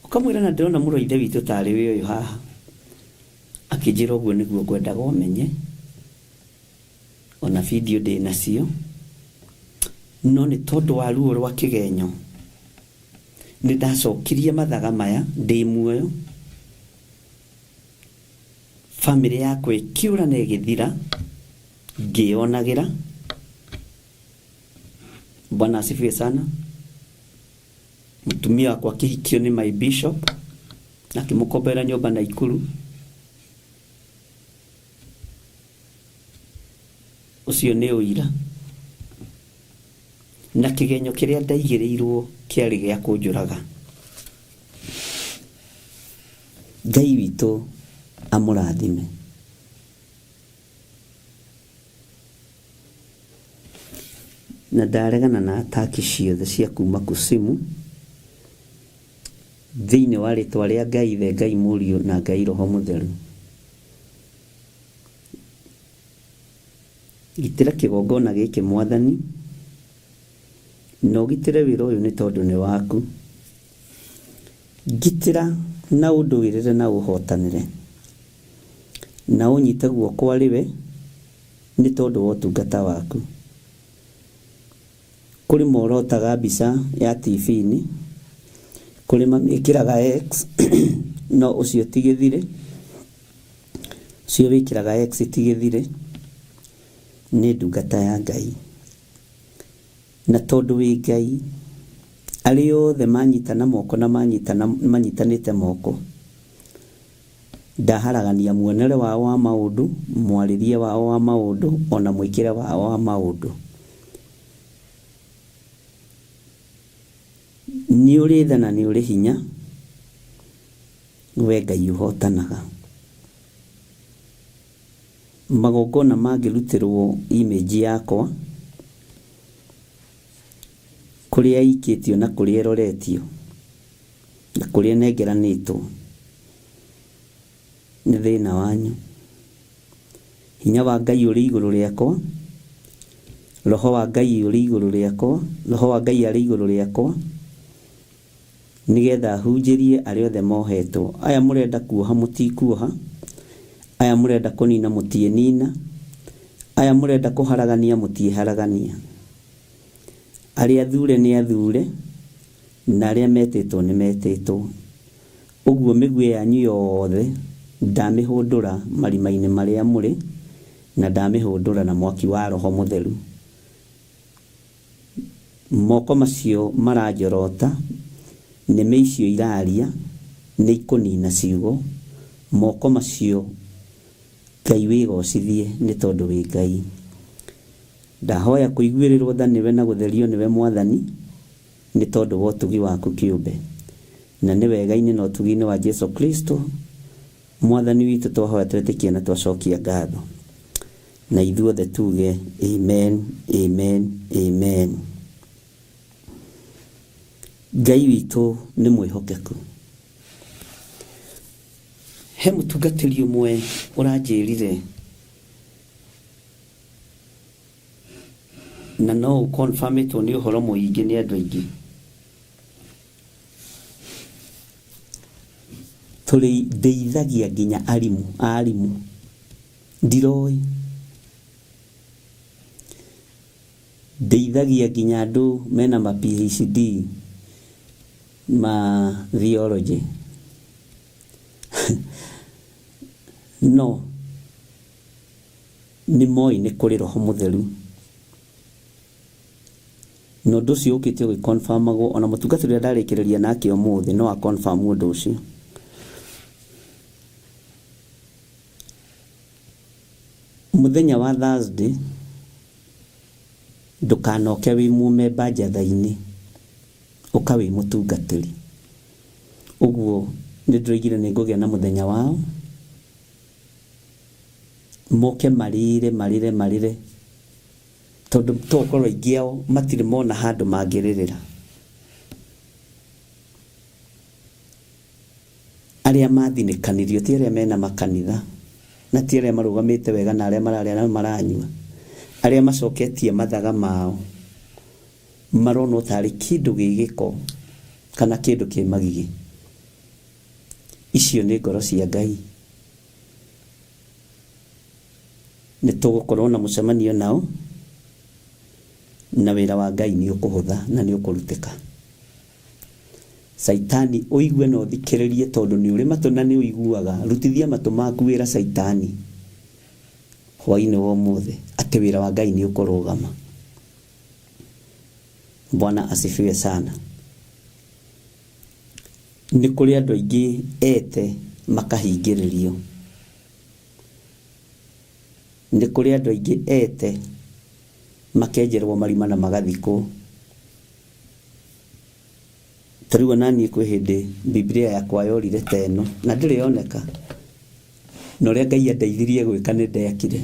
S1: ũkamwĩra na ndĩrona mũrũ wa ithe witũ tarĩ we ũyũ haha. Akĩnjĩra ũguo nĩguo ngwendaga ũmenye, ona video ndĩ nacio, no nĩ tondũ wa ruo rwa kĩgenyo, nĩ ndacokirie mathaga maya ndĩ muoyo, famĩlĩ yakwa ĩkĩũra na ĩgĩthira, ngĩyonagĩra. Bwana asifiwe sana. Mũtumia wakwa akĩhikio nĩ my bishop, na akĩmũkomborera nyũmba Naikuru. Ũcio nĩ ũira. Na kĩgenyo kĩrĩa ndaigĩrĩirwo kĩarĩ gĩa kũnjũraga. Ngai witũ amũrathime. Na ndaregana na ataki ciothe cia kuma kusimu thĩinĩ wa rĩtwa rĩa Ngai Ithe, Ngai Mũriũ na Ngai Roho Mũtheru. Gitĩra kĩgongona gĩkĩ Mwathani, na ũgitĩre wĩra ũyũ nĩ tondũ nĩ waku. Ngitĩra na ũndũĩrĩre na ũhotanĩre, na ũnyite guoko arĩ we nĩ tondũ wa ũtungata waku. Kũrĩ morotaga mbica ya TV-inĩ, kũrĩ mamĩkĩraga X, no ũcio ti gĩthirĩ, ũcio wĩkĩraga X ti gĩthirĩ, nĩ ndungata ya Ngai. Na tondũ wĩ Ngai, arĩa othe manyitana moko na manyitana manyitanĩte moko, ndaharagania muonere wao wa maũndũ, mwarĩrie wao wa maũndũ, ona mwĩkĩre wao wa maũndũ. Nĩ ũrĩ tha na nĩ ũrĩ hinya, we Ngai ũhotanaga. Magongona mangĩrutĩrwo image yakwa, kũrĩa ĩikĩtio na kũrĩa ĩroretio, na kũrĩa ĩnengeranĩtwo, nĩ thĩna wanyu. Hinya wa Ngai ũrĩ igũrũ rĩakwa, Roho wa Ngai ũrĩ igũrũ rĩakwa, Roho wa Ngai arĩ igũrũ rĩakwa, nĩgetha hunjĩrie arĩa othe mohetwo. Aya mũrenda kuoha mũtikuoha, aya mũrenda kũnina mũtiĩnina, aya mũrenda kũharagania mũtiĩharagania. Arĩa athure nĩ athure, na arĩa metĩtwo nĩ metĩtwo. Ũguo mĩguĩ yanyu yothe ndamĩhũndũra marima-inĩ marĩa mũrĩ, na ndamĩhũndũra na mwaki wa Roho Mũtheru. Moko macio maranjorota, nĩmĩ icio iraria, nĩ ikũnina ciugo, moko macio Ngai wĩgocithie nĩ tondũ wĩ Ngai. Ndahoya kũiguĩrĩrwo tha nĩwe na gũtherio nĩwe Mwathani, nĩ tondũ wa ũtugi waku kĩũmbe. Na nĩ wega-inĩ na ũtugi-inĩ wa Jesu Kristo, Mwathani witũ twahoya twetĩkia na twacokia ngatho. Na ithuothe tuge amen, amen, amen. Ngai witũ nĩ mwĩhokeku. He mũtungatĩri ũmwe ũranjĩrire na no ũkonfamĩtwo nĩ ũhoro mũingĩ nĩ andũ aingĩ. Tũrĩ ndeithagia nginya arimũ, arimũ. Ndiroĩ. Ndeithagia nginya andũ mena ma PhD ma theology. No nĩ moĩ nĩ kũrĩ roho mũtheru. Na ũndũ ũcio ũkĩte ũgĩconfirmagwo ona mũtungatĩri ũrĩa ndarĩkĩrĩria nake ũmũthĩ no a confirm ũndũ ũcio. Mũthenya wa Thursday ndũkanoke wĩ mũmemba njatha-inĩ, ũka wĩ mũtungatĩri. Ũguo nĩ ndĩroigire nĩ ngũgĩa na mũthenya wao, moke marĩre marĩre marĩre, tondũ tokorwo aingĩ ao matirĩ mona handũ mangĩrĩrĩra. Arĩa mathinĩkanirio ti arĩa mena makanitha, na ti arĩa marũgamĩte wega na arĩa mararĩa na maranyua, arĩa macoketie mathaga mao maronwo tarĩ kĩndũ gĩ gĩko kana kĩndũ kĩ magigi. Icio nĩ ngoro cia Ngai. Nĩ tũgũkorwo na mũcemanio nao na wĩra wa Ngai nĩ ũkũhũtha na nĩ ũkũrutĩka. Caitani ũigue na ũthikĩrĩrie tondũ nĩ ũrĩ matũ na nĩ ũiguaga. Rutithia matũ maku wĩra Caitani hwainĩ wa ũmũthĩ atĩ wĩra wa Ngai nĩ ũkũrũgama. Bwana asifiwe sana. Nĩ kũrĩ andũ aingĩ ete makahingĩrĩrio. Nĩ kũrĩ andũ aingĩ ete makenjerwo marima na magathikwo. Ta rĩu ona niĩ kwĩ hĩndĩ Bibilia yakwa yorire ta ĩno na ndĩrĩ yoneka. Na ũrĩa Ngai andeithirie gwĩka nĩ ndekire.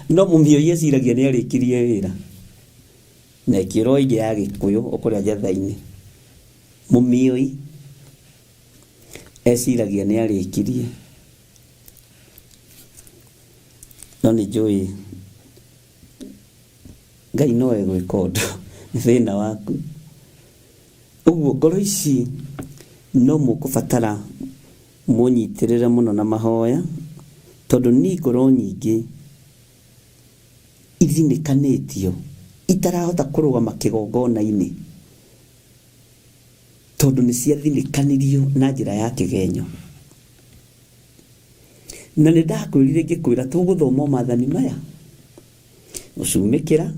S1: No mũmĩoi eciragia nĩ arĩkirie wĩra. Na ĩkĩũra o ĩngĩ ya Gĩkũyũ o kũrĩa Njetha-inĩ. Mũmĩoi eciragia nĩ arĩkirie. No nĩ njũĩ Ngai no egwĩka ũndũ, nĩ thĩna waku. Ũguo ngoro ici no mũkũbatara mũnyitĩrĩre mũno na mahoya, tondũ ni ngoro nyingĩ ithinĩkanĩtio, itarahota kũrũgama kĩgongona-inĩ, tondũ nĩ ciathinĩkanirio na njĩra ya kĩgenyo. Na nĩ ndakwĩrire ngĩkwĩra tũgũthoma o maathani maya, gũcumĩkĩra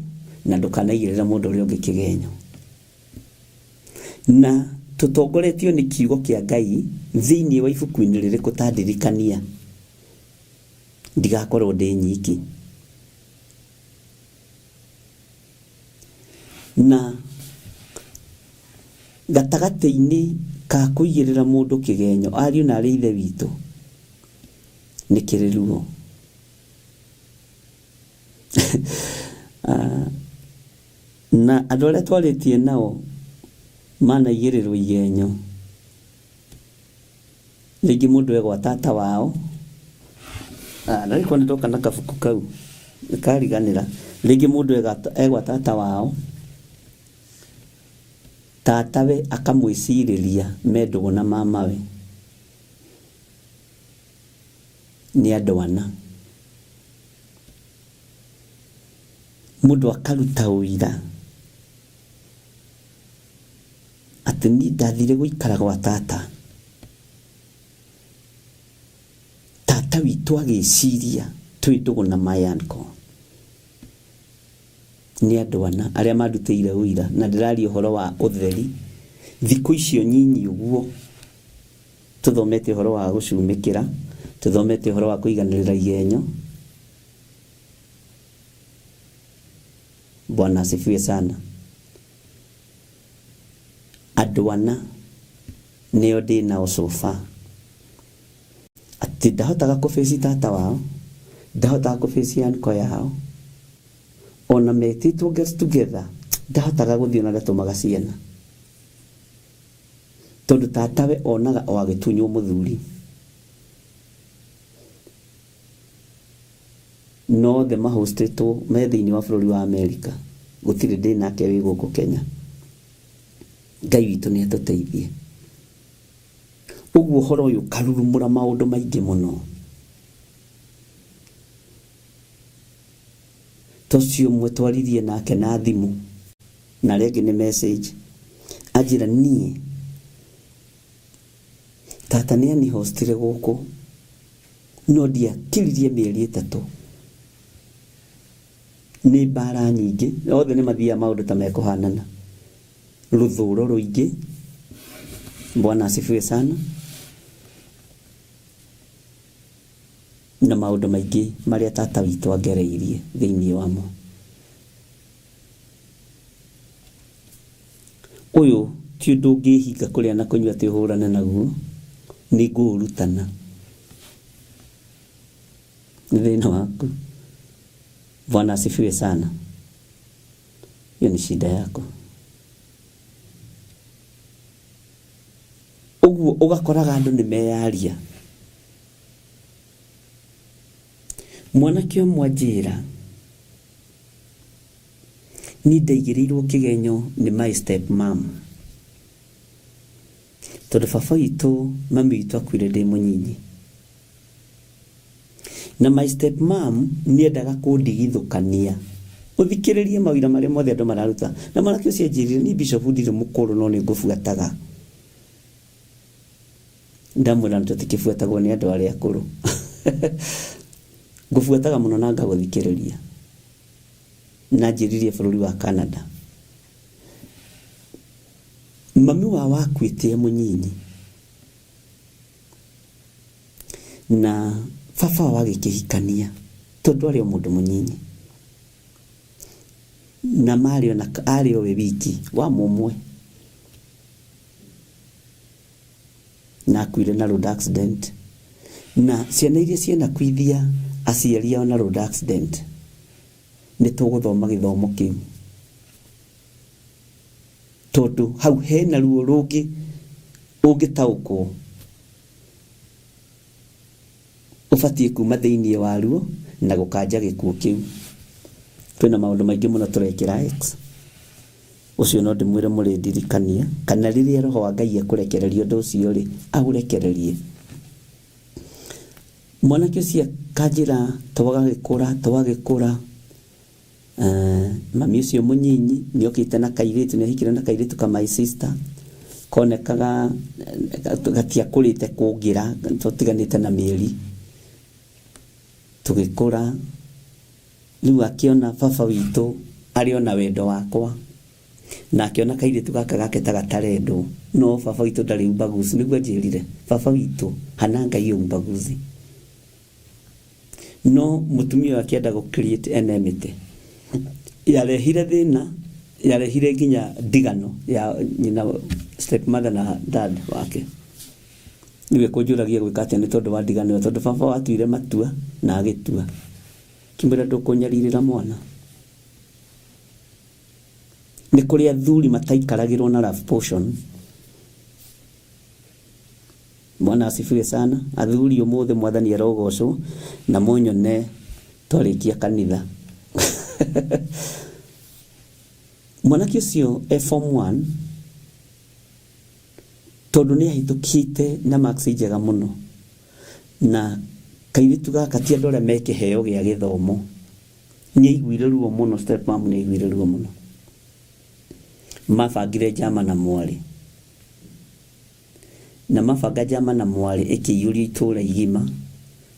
S1: na ndũkanaigĩrĩre mũndũ ũrĩa ũngĩ kĩgenyo. Na tũtongoretio nĩ kiugo kĩa Ngai thĩinĩ wa ibuku-inĩ rĩrĩkũ ta ndirikania ndigakorwo ndĩ nyiki. Na gatagatĩ-inĩ ka kũigĩrĩra mũndũ kĩgenyo, ariũ na arĩ ithe witũ, nĩ kĩrĩ ruo. Na andũ arĩa twarĩtie nao manaigĩrĩrwo igenyo, rĩngĩ mũndũ e gwa tata wao, na rĩu nĩ ndoka na kabuku kau, nĩkariganĩra, rĩngĩ mũndũ e gwa tata wao, tatawe akamwĩcirĩria me ndũgũ na mamawe, nĩ andũ ana. Mũndũ akaruta ũira atĩ niĩ ndathire gũikara gwa tata, tata witũ agĩciria twĩ ndũgũ na my uncle. Nĩ andũ ana arĩa mandutĩire ũira, na ndĩraria ũhoro wa ũtheri. Thikũ icio nyinyi ũguo tũthomete ũhoro wa gũcumĩkĩra, tũthomete ũhoro wa kũiganĩrĩra igenyo. Bwana asifiwe sana. Andũ ana nĩo ndĩ nao so far. Atĩ ndahotaga kũbĩci tata wao, ndahotaga kũbĩci uncle yao, ona metĩtwo get together, ndahotaga gũthiĩ ona ndatũmaga ciana. Tondũ tatawe onaga o agĩtunywo mũthuri. Na othe mahostĩtwo me thĩinĩ wa bũrũri wa Amerika. Gũtirĩ ndĩ nake wĩ gũkũ Kenya. Ngai witũ nĩ atũteithie. Ũguo ũhoro ũyũ ũkarurumũra maũndũ maingĩ mũno. Ta ũcio ũmwe twaririe nake na thimũ, na arĩa angĩ nĩ message, anjĩra niĩ tata nĩ anihostire gũkũ no ndiakiririe mĩeri ĩtatũ. Nĩ mbara nyingĩ, othe nĩ mathiaga maũndũ ta mekũhanana, rũthũro rũingĩ. Bwana asifiwe sana. Na maũndũ maingĩ marĩa tata witũ angereirie thĩinĩ wamo. Ũyũ ti ũndũ ũngĩhinga kũrĩa na kũnyua atĩ ũhũrane naguo, nĩ ngũũrutana. Nĩ thĩna waku. Bwana asifiwe sana. Hiyo ni shida yako. Ũguo ũgakoraga andũ nĩ meyaria. Mwanake ũmwe anjĩra, niĩ ndaigĩrĩirwo kĩgenyo nĩ my step mom. Tondũ baba witũ, mami witũ akuire ndĩ mũnyinyi. Na my step mom nĩendaga kũndigithũkania. Ũthikĩrĩrie mawĩra marĩa mothe andũ mararuta. Na mwanake ũcio anjĩrire, niĩ bishop ndirĩ mũkũrũ no nĩ ngũbuataga. Ndamwĩra tũtikĩbuatagwo nĩ andũ arĩa akũrũ. Ngũbuataga mũno na ngagũthikĩrĩria. Na anjĩririe bũrũri wa Canada. Mami wao akuĩte e mũnyinyi. Na baba wao agĩkĩhikania tondũ arĩ o mũndũ mũnyinyi. Na marĩ o na arĩ o we wiki wa mũmwe. Na akuire na road accident. Na ciana iria cianakuithia aciari ao na road accident, nĩ tũgũthoma gĩthomo kĩu. Tondũ hau hena ruo rũngĩ ũngĩtaũkwo ũbatiĩ kuma thĩinĩ waruo na gũkanja gĩkuũ kĩu. Kwĩna maũndũ maingĩ mũno tũrekĩra X. Ũcio no ndĩmwĩre mũrĩndirikania, kana rĩrĩa Roho wa Ngai ekũrekereria ũndũ ũcio rĩ, aũrekererie. Mwanake ũcio akanjĩra twagagĩkũra, twagĩkũra, mami ũcio mũnyinyi nĩ okĩte na kairĩtu, nĩ ahikire na kairĩtu ka my sister, konekaga gatiakũrĩte kũngĩra, tũtiganĩte na mĩeri. Tũgĩkũra, rĩu akĩona baba witũ arĩ o na wendo wakwa, na akĩona kairĩtu gaka gake ta gatarendwo, no baba witũ ndarĩ ubaguzi, nĩguo anjĩrire, baba witũ hana Ngai ubaguzi. No mũtumia ũyũ akĩenda gũ create enmity, yarehire thĩna, yarehire nginya ndigano ya nyina step mother na dad wake. Rĩu ekũnjũragia gwĩka atĩa nĩ tondũ wa ndigano ĩyo, tondũ baba watuire matua na agĩtua. Kĩmwĩra ndũkũnyarirĩra mwana. Nĩ kũrĩ athuri mataikaragĩrwo na love potion. Bwana asifiwe sana. Athuri ũmũthĩ mwathani arogocwo na mũnyone twarĩkia kanitha. Mwanake ũcio e form 1 tondũ nĩ ahĩtũkĩte na marks njega mũno, na kairĩtu gaka ti andũ arĩa me kĩheo gĩa gĩthomo, nĩ aiguire ruo mũno, step mom nĩ aiguire ruo mũno. Mabangire njama na mwarĩ, na mabanga njama na mwarĩ ĩkĩiyũrio itũũra igima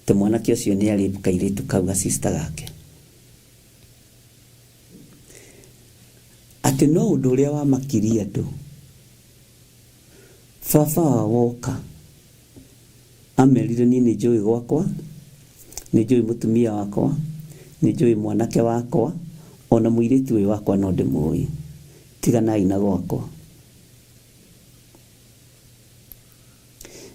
S1: atĩ mwanake ũcio nĩ arĩ kairĩtu kau ga sister gake. Atĩ no ũndũ ũrĩa wamakirie andũ, baba wao woka amerire niĩ nĩ njũĩ gwakwa, nĩ njũĩ mũtumia wakwa, nĩ njũĩ mwanake wakwa, ona mũirĩtu ũyũ wakwa no ndĩmũĩ, tiganai na gwakwa.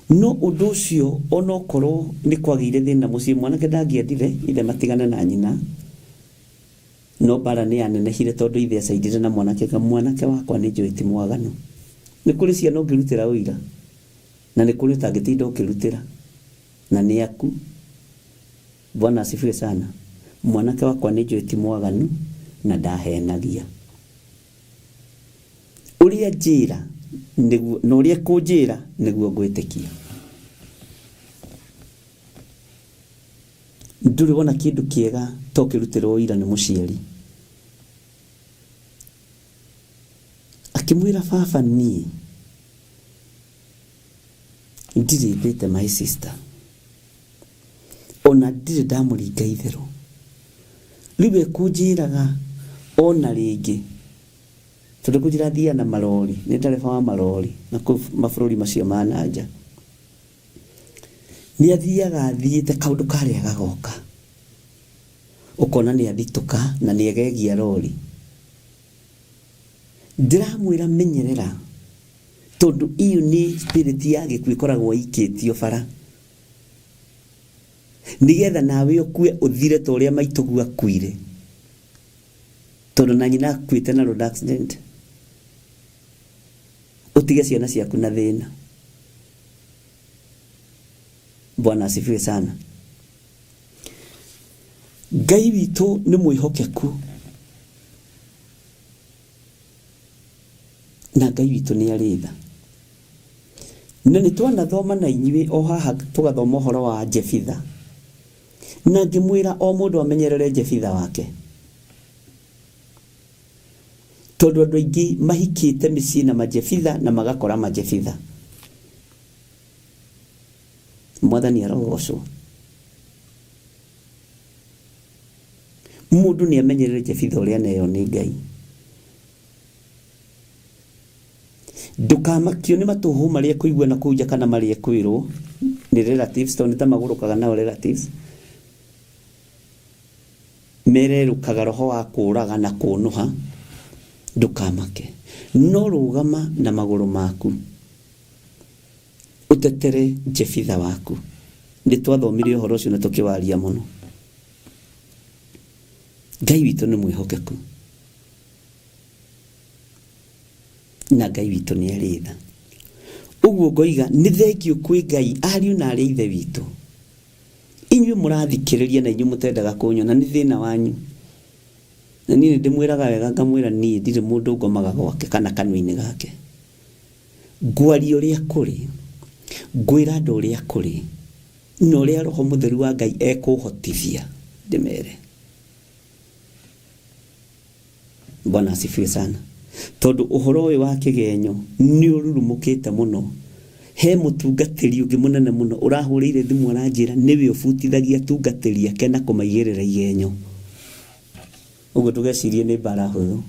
S1: No ũndũ ũcio onokorwo nĩ kwagĩire thĩna mũciĩ, mwanake ndangĩendire ithe matigane na nyina, no mbara nĩ yanenehire tondũ ithe acaindire na mwanake, mwanake wakwa nĩ njũĩ ti mwaganu. Nĩ kũrĩ ciana ũngĩrutĩra ũira, na nĩ kũrĩ ũtangĩtinda ũkĩrutĩra, na nĩ aku. Bwana asifiwe sana. Mwanake wakwa nĩ njũĩ ti mwaganu na ndahenagia. Ũrĩa njĩra nĩguo, na ũrĩa ekũnjĩra nĩguo ngwĩtĩkia. Ndũrĩ wona kĩndũ kĩega ta ũkĩrutĩrwo ũira nĩ mũciari. Akĩmwĩra baba niĩ ndirĩ mbĩte my sister, ona ndirĩ ndamũringa itherũ. Rĩu ekũnjĩraga ona rĩngĩ, tondũ kũnjĩra thiaga na marori, nĩ ndereba wa marori na kũu mabũrũri macio ma na nja. Nĩ athiaga athiĩte kaũndũ karĩa gagoka, ũkona nĩ athitũka na nĩ egegia rori. Ndĩramwĩra menyerera, tondũ iyo nĩ spirit ya gĩkuũ ĩkoragwo ĩikĩtio bara, nĩgetha nawe ũkue ũthire ta ũrĩa maitũguo akuire, tondũ na nyina akuĩte na road accident, ũtige ciana ciaku na thĩna. Bwana asifiwe sana. Ngai witũ nĩ mwĩhokeku, na Ngai witũ nĩ arĩ tha. Na nĩ twanathoma na inyuĩ o haha tũgathoma ũhoro wa Jefitha. Na ngĩmwĩra o mũndũ amenyerere Jefitha wake. Tondũ andũ aingĩ mahikĩte mĩciĩ na majebitha na magakora majebitha. Mwathani arogocwo. Mũndũ nĩ amenyerere jebitha ũrĩa aneo nĩ Ngai. Ndũkamakio nĩ matũhũ marĩa kũigua na kũu nja kana marĩa kwĩrwo nĩ relatives, tondũ nĩ ta magũrũkaga nao relatives. Mererũkaga roho wa kũũraga na kũũnũha, ndũkamake. No rũgama na magũrũ maku, ũtetere Jefitha waku. Nĩ twathomire ũhoro ũcio na tũkĩwaria mũno. Ngai witũ nĩ mwĩhokeku na Ngai witũ nĩ arĩ tha. Ũguo ngoiga nĩ thengiũ kwĩ Ngai ariũ na arĩ ithe witũ. Inyuĩ mũrathikĩrĩria na inyuĩ mũtendaga kũnyona nĩ thĩna wanyu. Na niĩ nĩ ndĩmwĩraga wega ngamwĩra niĩ ndirĩ mũndũ ngomaga gwake kana kanua-inĩ gake. Ngwaria ũrĩa kũrĩ, ngwĩra andũ ũrĩa kũrĩ, na ũrĩa Roho Mũtheru wa Ngai ekũhotithia ndĩmere. Bwana asifiwe sana. Tondu uhoro uyu wa kigenyo ni ururumukite muno. He mutungatiri ungi munene muno urahurire thimu aranjira niwe ubutithagia atungatiri ake na kumaigirira igenyo. Uguo ndugecirie ni mbara huthu.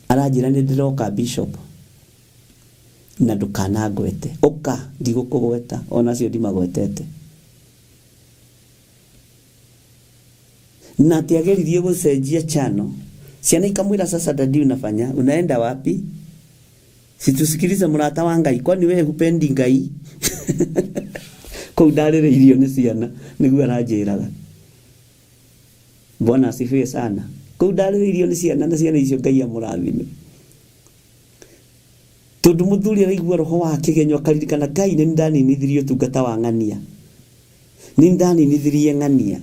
S1: Aranjira ni ndiroka bishop na ndukanangwete. Uka ndigukugweta ona acio ndimagwetete. Na ati ageririe gucenjia chano. Ciana ikamwira sasa dadi unafanya unaenda wapi? Situsikilize murata wa Ngai, kwani wewe hupendi Ngai? Kuu ndarĩrĩirio nĩ ciana nĩguo aranjĩraga. Bwana asifiwe sana. Kuu ndarĩrĩirio nĩ ciana na ciana icio Ngai amũrathime. Tondu muthuri araigua roho wa kĩgenyo akaririkana Ngai nĩ ndaninithirie ũtungata wa ng'ania. Nĩ ndaninithirie ng'ania.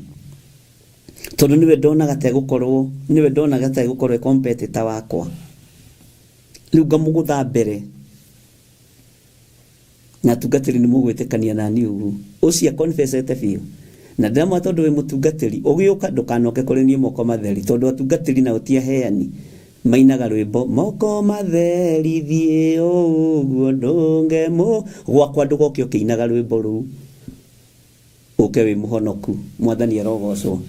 S1: Tondu niwe ndonaga tegũkorwo, niwe ndonaga tegũkorwo e competitor wakwa. Rĩu ngamũgũtha mbere. Na atungatĩri nĩ mũgwĩtĩkania na niĩ ũguo. Ũcio aconfessete biũ. Na ndĩramwĩra tondũ wĩ mũtungatĩri, ũgĩũka ndũkanoke kũrĩ niĩ moko matheri, tondũ atungatĩri nao ti aheani. Mainaga rwĩmbo moko matheri thiĩ ũguo ndũnge mũ gwakwa ndũgoke ũkĩinaga rwĩmbo rũu. Ũke wĩ mũhonoku, Mwathani arogocwo.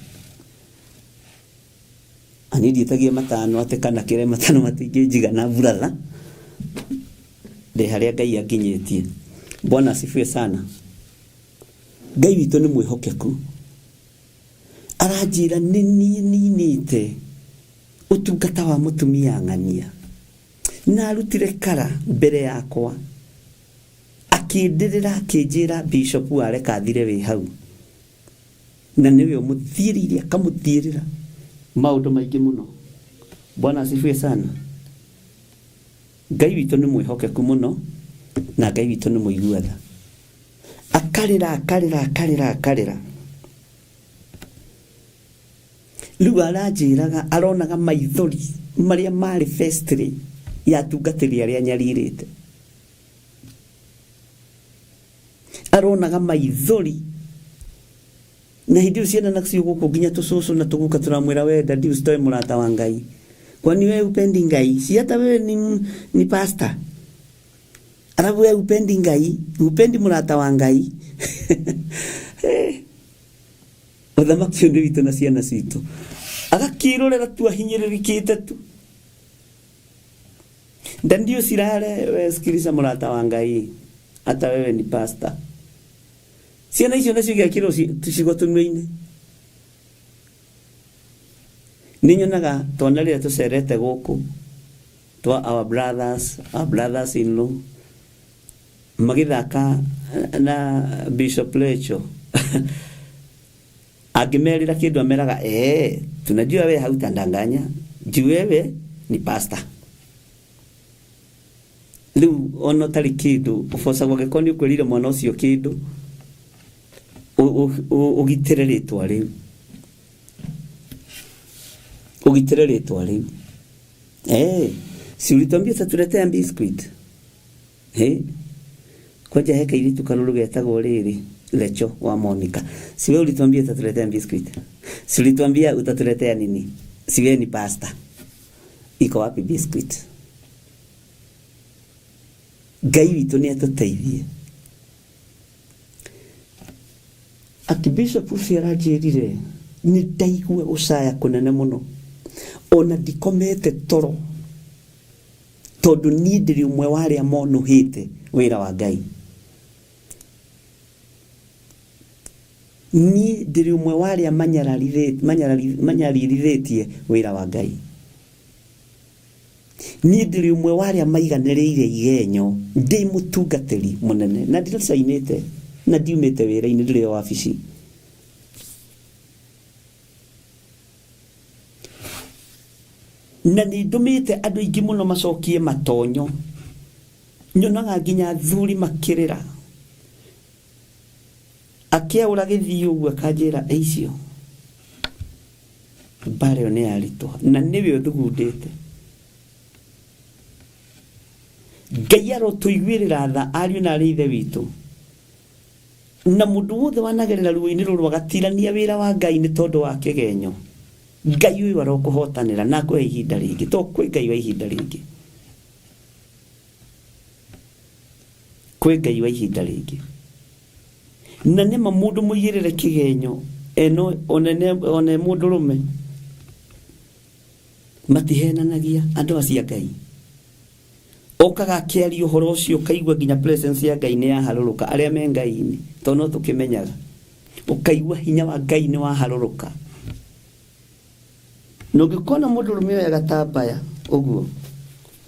S1: Ani ndiĩtagia matano atĩ kana kĩre matano matingĩnjigana brother. Ndĩ harĩa Ngai anginyĩtie. Bwana asifiwe sana. Ngai witũ nĩ mwĩhokeku. Aranjĩra nĩ niĩ ninĩte ũtungata wa mũtumia ng'ania. Na arutire kara mbere yakwa. Akĩndĩrĩra akĩnjĩra bishop wareka thire wĩ hau. Na nĩwe ũmũthiĩrĩire akamũthiĩrĩra maũndũ maingĩ mũno. Bwana asifiwe sana. Ngai witũ nĩ mwĩhokeku mũno na Ngai witũ nĩ mũigua tha. Akarĩra akarĩra akarĩra akarĩra. Rĩu aranjĩraga aronaga maithori marĩa marĩ vestry ya atungatĩri arĩa nyarirĩte. Aronaga maithori na hĩndĩ ĩyo ciana nacio gũkũ nginya tũcũcũ na tũguka tũramwĩra we dadi usitoe mũrata wa Ngai. Kwani wewe hupendi Ngai? Si hata wewe ni pastor. Alafu wewe hupendi Ngai, hupendi mũrata wa Ngai. Ũthamaki ũyũ nĩ witũ na ciana citũ. Agakĩrorera tu ahinyĩrĩrĩkĩte tu. Dadi usirare, wewe sikiliza mũrata wa Ngai. Hata wewe ni pastor. Ciana icio nacio igekĩrwo tũcigo tũnua-inĩ. Nĩ nyonaga twana rĩrĩa tũcerete gũkũ twa our brothers, our brothers in law magĩthaka na Bishop Rachel. Angĩmerĩra kĩndũ ameraga, tunajua wewe hautandanganya, juu wewe ni pastor. Rĩu ona ũtarĩ kĩndũ ũbocagwo angĩkorwo nĩ ũkwĩrire mwana ũcio kĩndũ ũgitĩre rĩtwa rĩu. Ũgitĩre rĩtwa rĩu. Si ulituambia utatuletea biscuit? Kwanja he kairĩtu karũrũ getagwo rĩrĩ. Lecho wa Monica, si wewe ulituambia utatuletea biscuit, si ulituambia utatuletea nini, si wewe ni pasta, iko wapi biscuit? Ngai witũ nĩ atũteithie. Archbishop ũcio aranjĩrire nĩ ndaigua gũcaya kũnene mũno, ona ndikomete toro, tondũ niĩ ndĩrĩ ũmwe wa arĩa monũhĩte wĩra wa Ngai. Niĩ ndĩrĩ ũmwe wa arĩa manyaririthĩtie wĩra wa Ngai. Niĩ ndĩrĩ ũmwe wa arĩa maiganĩrĩire igenyo, ndĩ mũtungatĩri mũnene na ndiracainĩte na ndiumĩte wĩra-inĩ, ndĩrĩ o wabici. Na nĩ ndũmĩte andũ aingĩ mũno macokie matonyo, nyonaga nginya athuri makĩrĩra. Akĩaũra gĩthiĩ ũguo akanjĩra, icio mbara ĩyo nĩ yaritũha na nĩwe ũthugundĩte. Ngai arotũiguĩrĩra tha ariũ na arĩ ithe witũ, na mũndũ wothe wanagerera ruo-inĩ rũrũ agatirania wĩra wa Ngai nĩ tondũ wa kĩgenyo, Ngai ũyũ arokũhotanĩra na akũhe ihinda rĩngĩ, tondũ kwĩ Ngai wa ihinda rĩngĩ, kwĩ Ngai wa ihinda rĩngĩ. Na nĩma mũndũ mũigĩrĩre kĩgenyo eno one mũndũrũme, matihenanagia andũ acio a Ngai. Okaga akĩaria ũhoro ũcio ũkaigua nginya presence ya Ngai nĩ yaharũrũka, arĩa me Ngai-inĩ, tondũ no tũkĩmenyaga, ũkaigua hinya wa Ngai nĩ waharũrũka. Na ũngĩkona mũndũrũme oya gatambaya ũguo,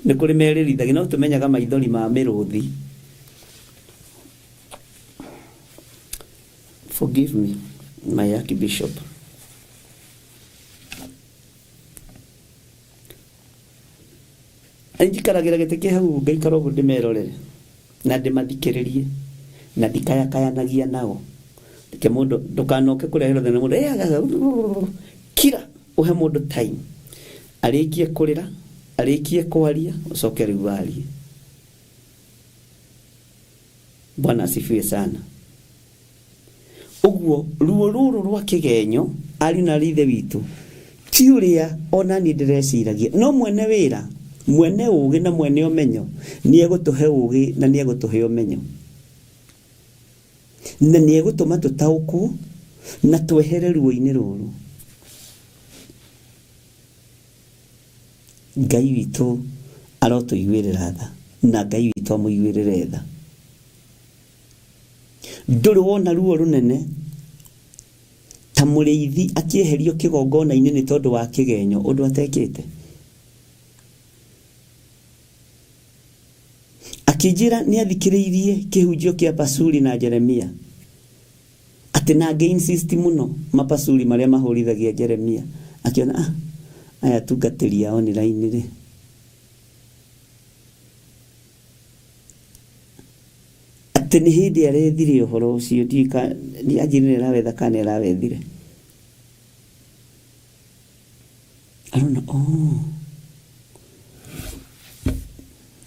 S1: nĩ kũrĩ merĩrithagia, no tũmenyaga maithori ma mĩrũthi. Forgive me, my archbishop. Njikaragĩra gĩtĩ kĩa hau ngaikara ũguo ndĩmerorere na ndĩmathikĩrĩrie na ndikayakayanagia nao. Reke mũndũ ndũkanoke kũreherwo thĩna mũndũ "Eh, aga, kira ũhe mũndũ time arĩkie kũrĩra, arĩkie kwaria, ũcoke rĩu warie. Bwana asifiwe sana. Ũguo ruo rũrũ rwa kĩgenyo, ariũ na aarĩ a Ithe witũ, ti ũrĩa o na niĩ ndĩreciragia, no mwene wĩra, mwene ũũgĩ na mwene ũmenyo nĩ egũtũhe ũũgĩ na nĩ egũtũhe ũmenyo, na nĩ egũtũma tũtaũkwo na twehere ruo-inĩ rũrũ. Ngai witũ arotũiguĩrĩra tha, na Ngai witũ amũiguĩrĩre tha. Ndũrĩ wona ruo rũnene ta mũrĩithi akĩeherio kĩgongona-inĩ nĩ tondũ wa kĩgenyo ũndũ atekĩte? Akĩnjĩra nĩ athikĩrĩirie kĩhunjio kĩa Pasuri na Jeremia, atĩ na ngĩ insist mũno mapasuri marĩa mahũrithagia Jeremia, akĩona ah, aya atungatĩri a online rĩ, Atĩ nĩ hĩndĩ arethire ũhoro ũcio, ndiũĩ ka anjĩrire nĩ arawetha kana nĩ arawethire. Arona oh,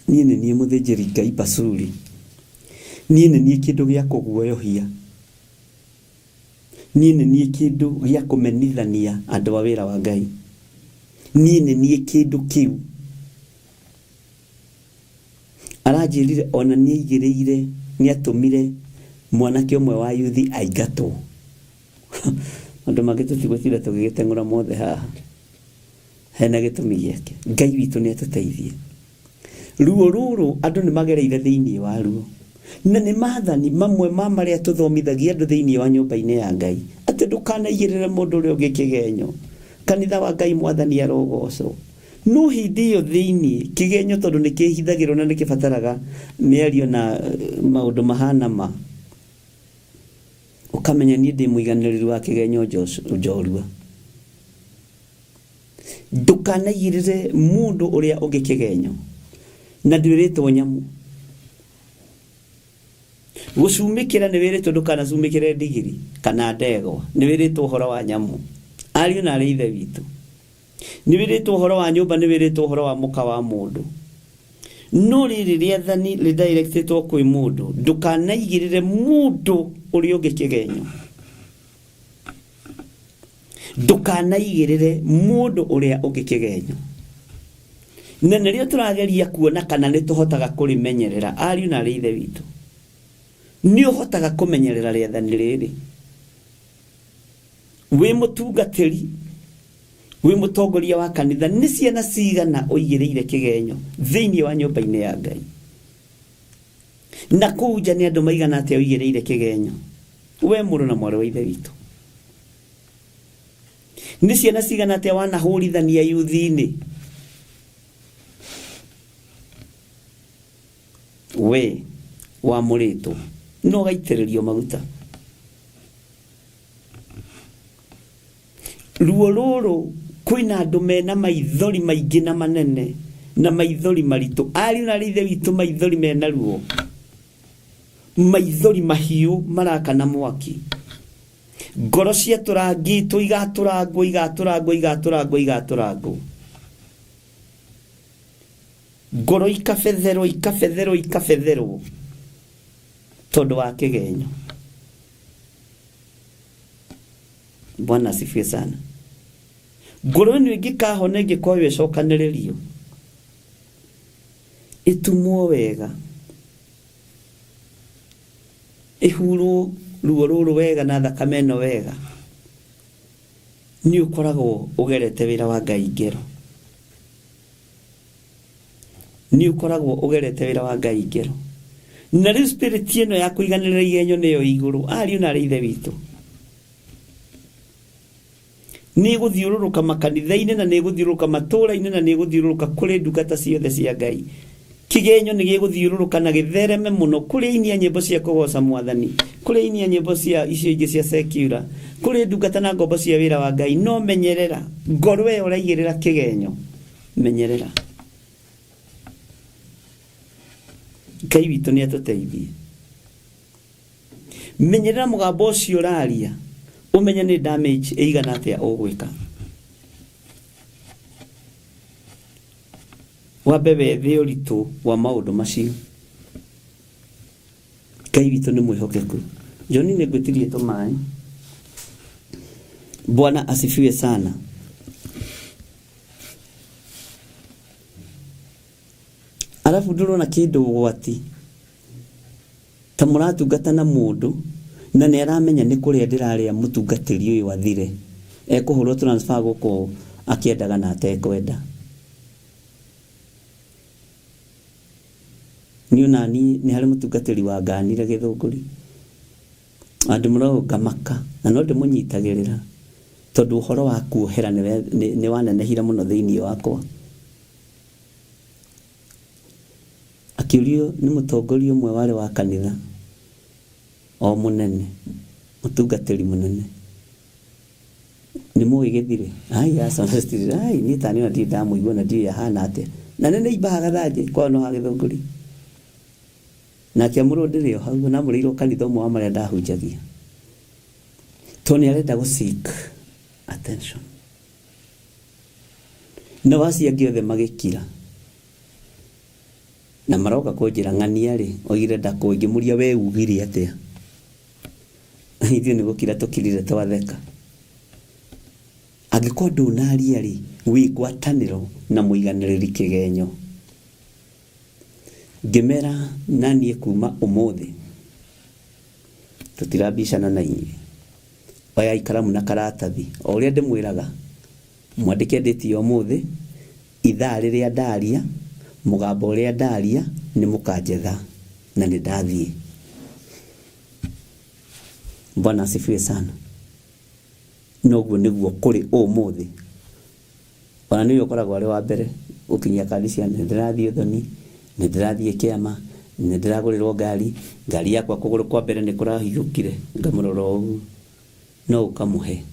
S1: niĩ nĩ niĩ mũthĩnjĩri Ngai Pasuri, niĩ nĩ niĩ kĩndũ gĩa kũguoyohia, niĩ nĩ niĩ kĩndũ gĩa kũmenithania andũ a wĩra wa Ngai, niĩ nĩ niĩ kĩndũ kĩu. Aranjĩrire ona nĩ aigĩrĩire, nĩ atũmire mwanake ũmwe wa yuthi aingatwo. Maũndũ mangĩ tũtigũtinda tũgĩgĩteng'ũra mothe haha. Hena gĩtũmi gĩake. Ngai witũ nĩ atũteithie. Ruo rũrũ andũ nĩ magereire thĩinĩ wa ruo. Na nĩ maathani mamwe ma marĩa tũthomithagia andũ thĩinĩ wa nyũmba-inĩ ya Ngai. Atĩ ndũkanaigĩrĩre mũndũ ũrĩa ũngĩ kĩgenyo. Kanitha wa Ngai Mwathani arogocwo. No hĩndĩ ĩyo thĩinĩ, kĩgenyo tondũ nĩ kĩhithagĩrwo na nĩ kĩbataraga mĩario na maũndũ mahana ma, ũkamenya niĩ ndĩ mũiganĩrĩri wa kĩgenyo njorua. Ndũkanaigĩrĩre mũndũ ũrĩa ũngĩ kĩgenyo, na ndwĩrĩtwo nyamũ. Gũcumĩkĩra nĩ wĩrĩtwo ndũkanacumĩkĩre ndigiri kana ndegwa, nĩ wĩrĩtwo ũhoro wa nyamũ. Ariũ na aarĩ a Ithe witũ, nĩ wĩrĩtwo ũhoro wa nyũmba, nĩ wĩrĩtwo ũhoro wa mũka wa mũndũ. No rĩrĩ rĩathani rĩdirectĩtwo kwĩ mũndũ, ndũkanaigĩrĩre mũndũ ũrĩa ũngĩ kĩgenyo. Ndũkanaigĩrĩre mũndũ ũrĩa ũngĩ kĩgenyo. Na nĩrĩo tũrageria kuona kana nĩ tũhotaga kũrĩmenyerera. Ariũ na arĩ ithe witũ, nĩ ũhotaga kũmenyerera rĩathani rĩrĩ? Wĩ mũtungatĩri, wĩ mũtongoria wa kanitha, nĩ ciana cigana ũigĩrĩire kĩgenyo thĩinĩ wa nyũmba-inĩ ya Ngai? Na kũu nja nĩ andũ maigana atĩa ũigĩrĩire kĩgenyo? We mũrũ na mwarĩ wa ithe witũ, nĩ ciana cigana atĩa wanahũrithania yuthi-inĩ? We wamũrĩtwo no ũgaitĩrĩrio maguta. Ruo rũrũ kwĩna andũ mena maithori maingĩ na manene na maithori maritũ. Ariũ na ithe witũ, maithori mena ruo, maithori mahiũ marakana mwaki, ngoro ciatũrangĩtwo, igatũrangwo, igatũrangwo, igatũrangwo, igatũrangwo, ngoro ikabetherwo, ikabetherwo, ikabetherwo tondũ wa kĩgenyo. Bwana asifiwe sana. Ngoro ĩno ĩngĩkahona, ĩngĩkoywo, ĩcokanĩrĩrio, ĩtumwo wega, ĩhurwo ruo rũrũ wega na thakame ĩno wega, nĩ ũkoragwo ũgerete wĩra wa Ngai ngero. Nĩ ũkoragwo ũgerete wĩra wa Ngai ngero. Na rĩu spirit ĩno ya kũiganĩrĩra igenyo nĩyo igũrũ. Ariũ na arĩ ithe witũ, nĩ ĩgũthiũrũrũka makanitha-inĩ, na nĩ ĩgũthiũrũrũka matũũra-inĩ, na nĩ ĩgũthiũrũrũka kũrĩ ndungata ciothe cia Ngai. Kĩgenyo nĩ gĩgũthiũrũrũka na gĩthereme mũno kũrĩ aini a nyĩmbo cia kũgoca Mwathani, kũrĩ aini a nyĩmbo cia icio ingĩ cia secular, kũrĩ ndungata na ngombo cia wĩra wa Ngai. No menyerera ngoro ĩyo ũraigĩrĩra kĩgenyo, menyerera. Ngai witũ nĩ atũteithie. Menyerera mũgambo ũcio ũraria, ũmenye nĩ damage ĩigana atĩa ũgwĩka. Wambe wethe ũritũ wa maũndũ macio. Ngai witũ nĩ mwĩhokeku. Joni, nĩ ngwĩtirie tũmaĩ. Bwana asifiwe sana. Arabu ndũrona kĩndũ ũgwati ta mũratungata na mũndũ na nĩ aramenya nĩ kũrĩa ndĩrarĩa, mũtungatĩri ũyũ athire ekũhũrwo transfer gũkũ akĩendaga na atekwenda. Niĩ ona niĩ nĩ harĩ mũtungatĩri wanganire Gĩthũngũri na ndĩmũrora ngamaka, na no ndĩmũnyitagĩrĩra tondũ ũhoro wa kuohera nĩ wanenehire mũno thĩinĩ wakwa. Akĩũrio nĩ mũtongoria ũmwe warĩ wa kanitha o mũnene, mũtungatĩri mũnene, nĩ mũĩ Gĩthirĩ? Ai, aca, ai, niĩ tani ona ndirĩ ndamũigua na ndiũĩ ahana atĩa. Na nĩ nĩimbaga gathanjĩ kwao no ha Gĩthũngũri. Na akĩamũrwo ndĩrĩ o hau, na amũrĩirwo kanitha ũmwe wa marĩa ndahunjagia. Tondũ nĩ arenda gũ seek attention. Nao acio angĩ othe magĩkira. Na maroka kũnjĩra ng'ania rĩ, oigire ndakũĩ. Ngĩmũria we ugire atĩa? Ithuĩ nĩ gũkira tũkirire twatheka. Angĩkorwo ndũnaria rĩ, wĩ ngwatanĩro na mũiganĩrĩri kĩgenyo. Ngĩmera na niĩ kuma ũmũthĩ tũtirabicana na inyuĩ. Oyai karamu na karatathi, o ũrĩa ndĩmwĩraga, mwandĩke ndĩti ya ũmũthĩ, ithaa rĩrĩa ndaria, mũgambo ũrĩa ndaria, nĩ mũkanjetha na nĩ ndathiĩ. Bwana asifiwe sana. Noguo nĩguo kũrĩ ũmũthĩ. Ona nĩwe ũkoragwo arĩ wa mbere gũkinyia kandi cia nĩ ndĩrathiĩ ũthoni, nĩ ndĩrathiĩ kĩama, nĩ ndĩragũrĩrwo ngari, ngari yakwa kũgũrũ kwa mbere nĩ kũrahingũkire, ngamũrora ũguo, no ũkamũhe.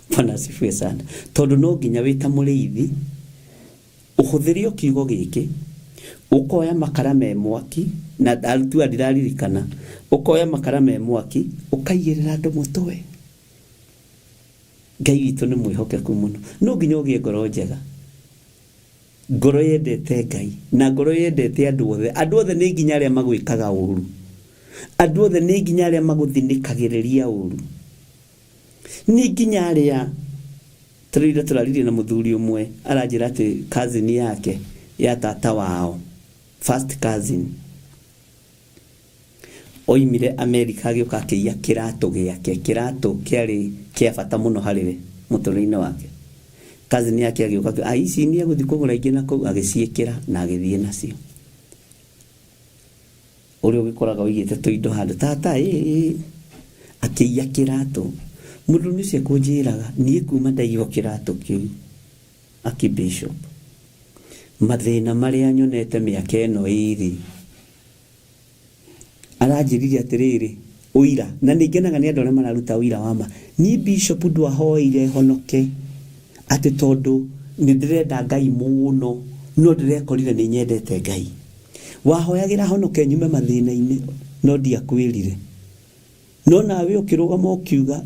S1: Bwana asifiwe sana. Tondũ no nginya wĩ ta mũrĩithi ũhũthĩre o kiugo gĩkĩ, ũkoya makara me mwaki, na ndatua ndiraririkana, ũkoya makara me mwaki ũkaigĩrĩra andũ mũtwe. Ngai witũ nĩ mwĩhokeku mũno. No nginya ũgĩe ngoro njega. Ngoro yendete Ngai na ngoro yendete andũ othe. Andũ othe nĩ nginya arĩa magwĩkaga ũru. Andũ othe nĩ nginya arĩa magũthinĩkagĩrĩria ũru. Nĩ nginya arĩa ta rĩu ira tũraririe na mũthuri ũmwe aranjĩra atĩ cousin yake ya tata wao, first cousin, oimire Amerika agĩũka akĩiya kĩratũ gĩake. Kĩratũ kĩarĩ kĩa bata mũno harĩ we mũtũrĩre-inĩ wake. Cousin yake agĩũka akiuga, ah, ici nĩ egũthiĩ kũgũra ingĩ na kũu, agĩciĩkĩra na agĩthiĩ nacio. Ũrĩa ũgĩkoraga ũigĩte tũindo handũ, tata ĩ ĩ, akĩiya kĩratũ. Mũndũrũme ũcio ekũnjĩraga, niĩ kuma ndaiywo kĩratũ kĩu, Archbishop, mathĩna marĩa nyonete mĩaka ĩno ĩrĩ, Aranjĩrire atĩrĩrĩ, ũira, na nĩ ngenaga nĩ andũ arĩa mararuta ũira wa ma. Niĩ bishop ndwahoeire honoke atĩ tondũ nĩ ndĩrenda Ngai mũno, no ndĩrekorire nĩ nyendete Ngai. Wahoyagĩra honoke nyume mathĩna-inĩ, no ndiakwĩrire. No nawe ũkĩrũgama ũkiuga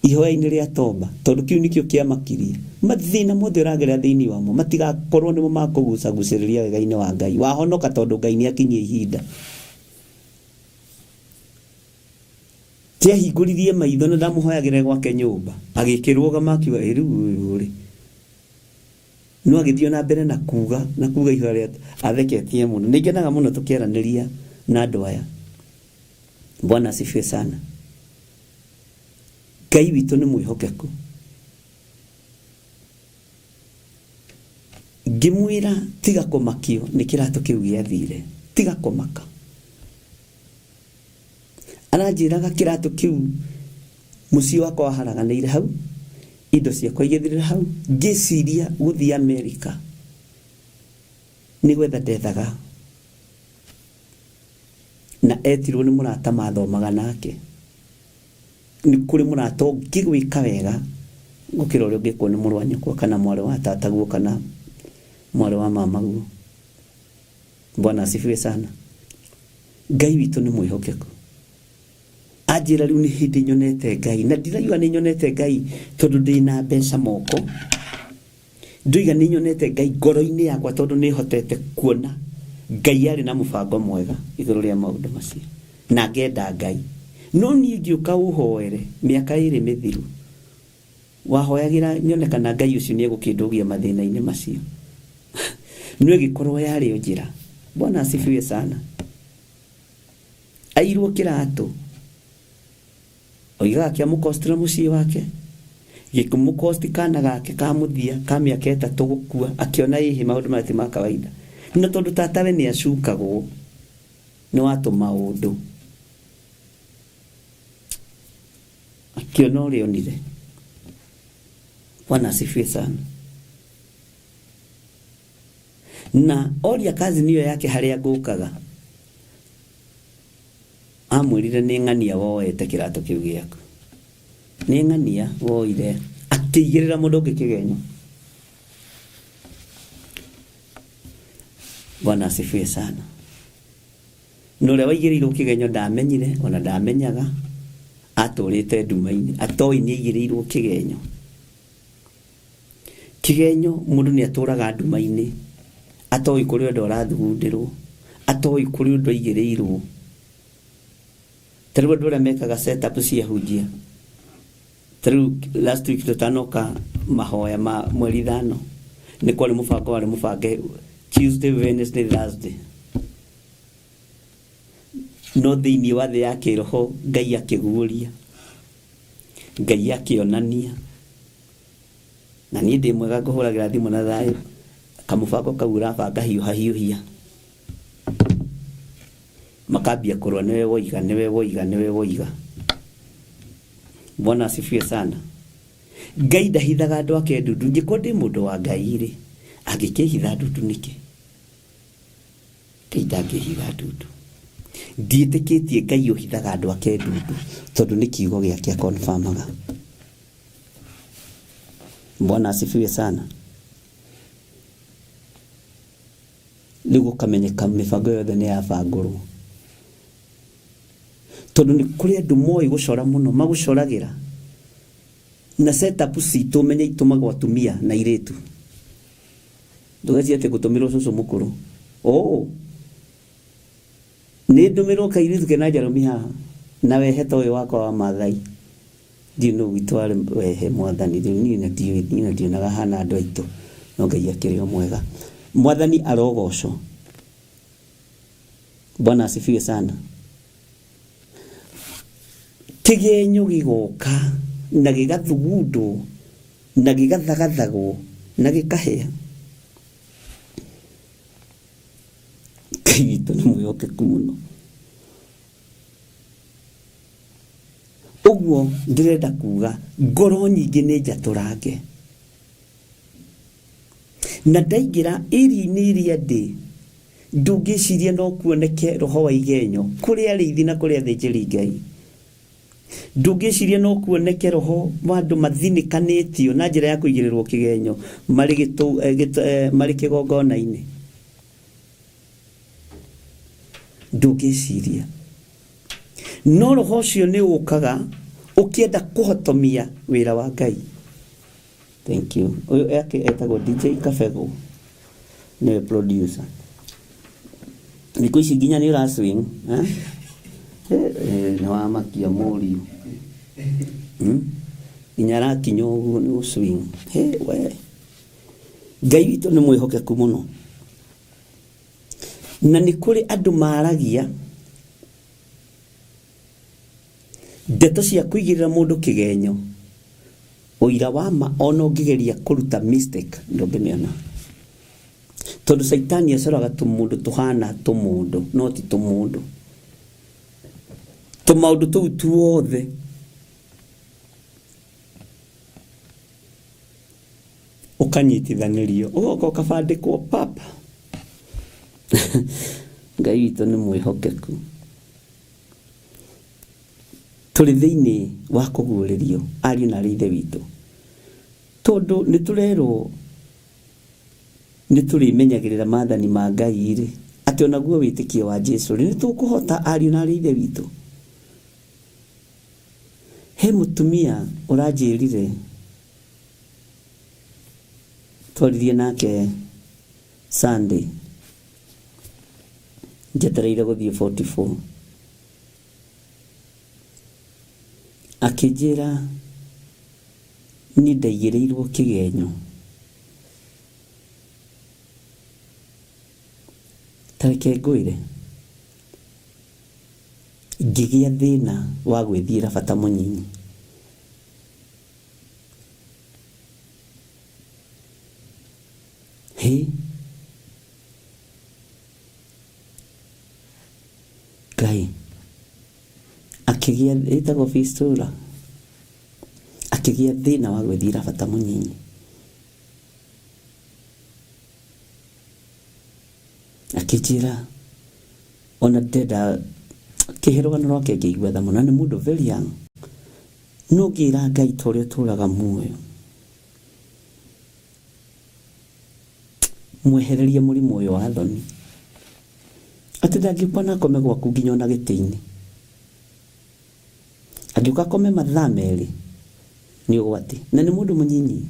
S1: Ihoya-inĩ rĩa Toba, tondũ kĩu nĩkĩo kĩamakirie. Mathĩna mothe ũragerera thĩinĩ wamo matigakorwo nĩmo makũgucagucĩrĩria wega-inĩ wa Ngai. Wahonoka tondũ Ngai nĩakinyia ihinda. Kĩahingũririe maitho na ndamũhoyagĩra gwake nyũmba. Agĩkĩrũgama akiuga, ĩ rĩu ũyũ rĩ. No agĩthiĩ o na mbere na kuga na kuga ihoya rĩa atheketie mũno. Nĩ ngenaga mũno tũkĩaranĩria na andũ aya. Bwana asifiwe sana. Ngai witũ nĩ mwĩhokeku. Ngĩmwĩra tiga kũmakio nĩ kĩratũ kĩu gĩathire, tiga kũmaka. Aranjĩraga kĩratũ kĩu mũciĩ wakwa waharaganĩire hau, indo ciakwa igĩthirĩra hau, ngĩciria gũthiĩ Amerika nĩ gwetha ndethaga na etirwo nĩ mũrata mathomaga nake. Nĩ kũrĩ mũrata ũngĩgwĩka wega gũkĩra ũrĩa ũngĩkwo nĩ mũrũ wa nyũkwa kana mwarĩ wa tataguo kana mwarĩ wa mamaguo. Bwana asifiwe sana. Ngai witũ nĩ mwĩhokeku. Anjĩra rĩu nĩ hĩndĩ nyonete Ngai na ndirauga nĩ nyonete Ngai tondũ ndĩna mbeca moko. Ndoiga nĩ nyonete Ngai ngoro-inĩ yakwa tondũ nĩ hotete kuona Ngai arĩ na mũbango mwega igũrũ rĩa maũndũ macio na ngenda Ngai. No niĩ ngĩũka ũhoere mĩaka ĩrĩ mĩthiru wahoyagĩra nyone kana Ngai ũcio nĩ egũkĩndũgia mathĩna-inĩ macio. No ĩgĩkorwo yarĩ o njĩra. Bwana asifiwe sana. Airwo kĩratũ. Oigaga kĩamũkosti na mũciĩ wake, gĩkĩmũkosti kana gake ka mũthia ka mĩaka ĩtatũ gũkua, akĩona ĩhĩ maũndũ maya ti ma kawaida. Na tondũ tatawe nĩ acukagwo nĩ wa tũmaũndũ, akĩona ũrĩa onire. Bwana asifiwe sana. Na oria cousin ĩyo yake harĩa ngũkaga, Amwĩrire nĩ ng'ania woete kĩratũ kĩu gĩaku. Nĩ ng'ania woire. Akĩigĩrĩra mũndũ ũngĩ kĩgenyo. Bwana asifiwe sana. Na ũrĩa waigĩrĩirwo kĩgenyo ndamenyire ona ndamenyaga, atũrĩte nduma-inĩ atoĩ nĩ aigĩrĩirwo kĩgenyo. Kĩgenyo mũndũ nĩ atũraga nduma-inĩ atoĩ kũrĩ ũndũ arathugundĩrwo, atoĩ kũrĩ ũndũ aigĩrĩirwo. Ta rĩu andũ arĩa mekaga set up cia hunjia, ta rĩu last week tũtanoka mahoya ma mweri ithano, nĩ kwarĩ mũbango warĩ mũbange Tuesday, Wednesday, Thursday. No thĩinĩ wa thĩ ya kĩroho Ngai akĩguũria, Ngai akĩonania. Na niĩ ndĩ mwega ngũhũragĩra thimũ na thayũ, kamũbango kau ũrabanga hiũha hiũhia. Makambia kũrũa nĩwe woiga, nĩwe woiga, nĩwe woiga. Bwana asifiwe sana. Ngai ndahithaga andũ ake ndundu. Ingĩkorwo ndĩ mũndũ wa Ngai rĩ, angĩkĩhitha ndundu nĩkĩ? Ngai ndangĩhitha ndundu. Ndiĩtĩkĩtie Ngai ũhithaga andũ ake ndundu tondũ nĩ kiugo gĩake akonfamaga. Bwana asifiwe sana. Rĩu gũkamenyeka mĩbango yothe nĩ yabangũrwo. Tondũ nĩ kũrĩ andũ moĩ gũcora mũno, magũcoragĩra. Na setup citũ menye itũmagwo atumia na airĩtu. Ndũgecirie atĩ ngũtũmĩrwo cũcũ mũkũrũ. Oh. Nĩ ndũmĩrwo kairĩtu kena njarũmi haha na wehe ta ũyũ wakwa wa Maathai. Ndiũĩ nũ witũ warĩ wehe mwathani rĩu niĩ na ndiũĩ niĩ na ndionaga hana andũ aitũ no Ngai akĩrĩ o mwega. Mwathani arogocwo. Bwana asifiwe sana. Kĩgenyo gĩgoka na gĩgathugundwo na gĩgathagathagwo na gĩkahĩa. Ngai witũ nĩ mwĩhokeku mũno. Ũguo ndĩrenda kuga ngoro nyingĩ nĩ njatũrange. Na ndaingĩra area-inĩ ĩrĩa ndĩ, ndũngĩciria no kuoneke roho wa igenyo kũrĩ arĩithi na kũrĩ athĩnjĩri Ngai. Ndũngĩciria no kuoneke roho wa andũ mathinĩkanĩtio na njĩra ya kũigĩrĩrwo kĩgenyo marĩ gĩtũ, eh, gĩtũ, eh, marĩ kĩgongona-inĩ. Ndũngĩciria. No roho ũcio nĩ ũkaga ũkĩenda kũhotomia wĩra wa Ngai. Thank you. Ũyũ yake etagwo DJ Kabegũ. Nĩwe producer. Thikũ ici nginya nĩ ũra swing. Eh? Eh, eh, nĩ wamakia mũriũ. Hmm? Nginya arakinya ũguo nĩ gũ swing. Hey, we. Ngai witũ nĩ mwĩhokeku mũno. Na nĩ kũrĩ andũ maragia ndeto cia kũigĩrĩra mũndũ kĩgenyo, ũira wa ma ona ũngĩgeria kũruta mistake ndũngĩmĩona. Tondũ caitani acoraga tũmũndũ tũhana tũmũndũ no ti tũmũndũ. Tũmaũndũ tũu tuothe ũkanyitithanĩrio ũgoka ũkabandĩkwo papa. Ngai witũ nĩ mwĩhokeku. Tũrĩ thĩinĩ wa kũguũrĩrio ariũ na arĩ ithe witũ, tondũ nĩ tũrerwo nĩ tũrĩmenyagĩrĩra maathani ma Ngai rĩ, atĩ onaguo wĩtĩkio wa Jesu rĩ, nĩ tũkũhota ariũ na arĩ ithe witũ. He mũtumia ũranjĩrire twaririe nake Sunday njetereire gũthiĩ 44 akĩnjĩra niĩ ndaigĩrĩirwo kĩgenyo ta reke ngwĩre ngĩgĩa thĩna wa gwĩthiĩra bata mũnyinyi. Hĩ! Ngai akĩgĩa ĩtagwo fistula akĩgĩa thĩna wa gwĩthiĩra bata mũnyinyi. Akĩnjĩra ona ndenda kĩhe rũgano rwake ngĩigua tha mũno na nĩ mũndũ very young. No ngĩra Ngai ta ũrĩa ũtũraga muoyo mwehererie mũrimũ ũyũ wa thoni atĩ ndangĩũka na akome gwaku nginya ona gĩtĩ-inĩ angĩũka akome mathaa merĩ nĩ ũgwati na nĩ mũndũ mũnyinyi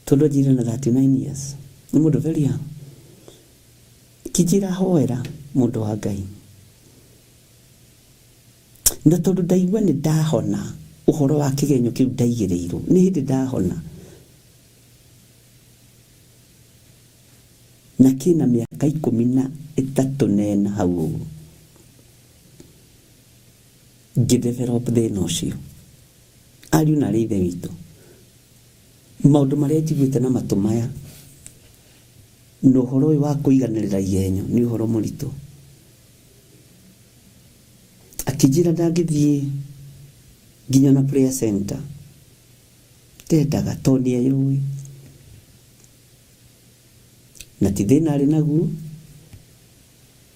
S1: tondũ anjĩrire na 39 years nĩ mũndũ very young kĩnjĩra hoera mũndũ wa Ngai Na tondũ ndaigua nĩ ndahona ũhoro wa kĩgenyo kĩu ndaigĩrĩirwo, nĩ hĩndĩ ndahona. Na kĩna mĩaka 13 na ĩna hau ũguo. Ngĩ develop thĩna ũcio. Ariũ na arĩ ithe witũ, maũndũ marĩa njiguĩte na matũ maya, na ũhoro ũyũ wa kũiganĩrĩra igenyo nĩ ũhoro mũritũ. Akĩnjĩra ndangĩthiĩ nginya na prayer center ndendaga tondũ nĩ eyũĩ na ti thĩna arĩ naguo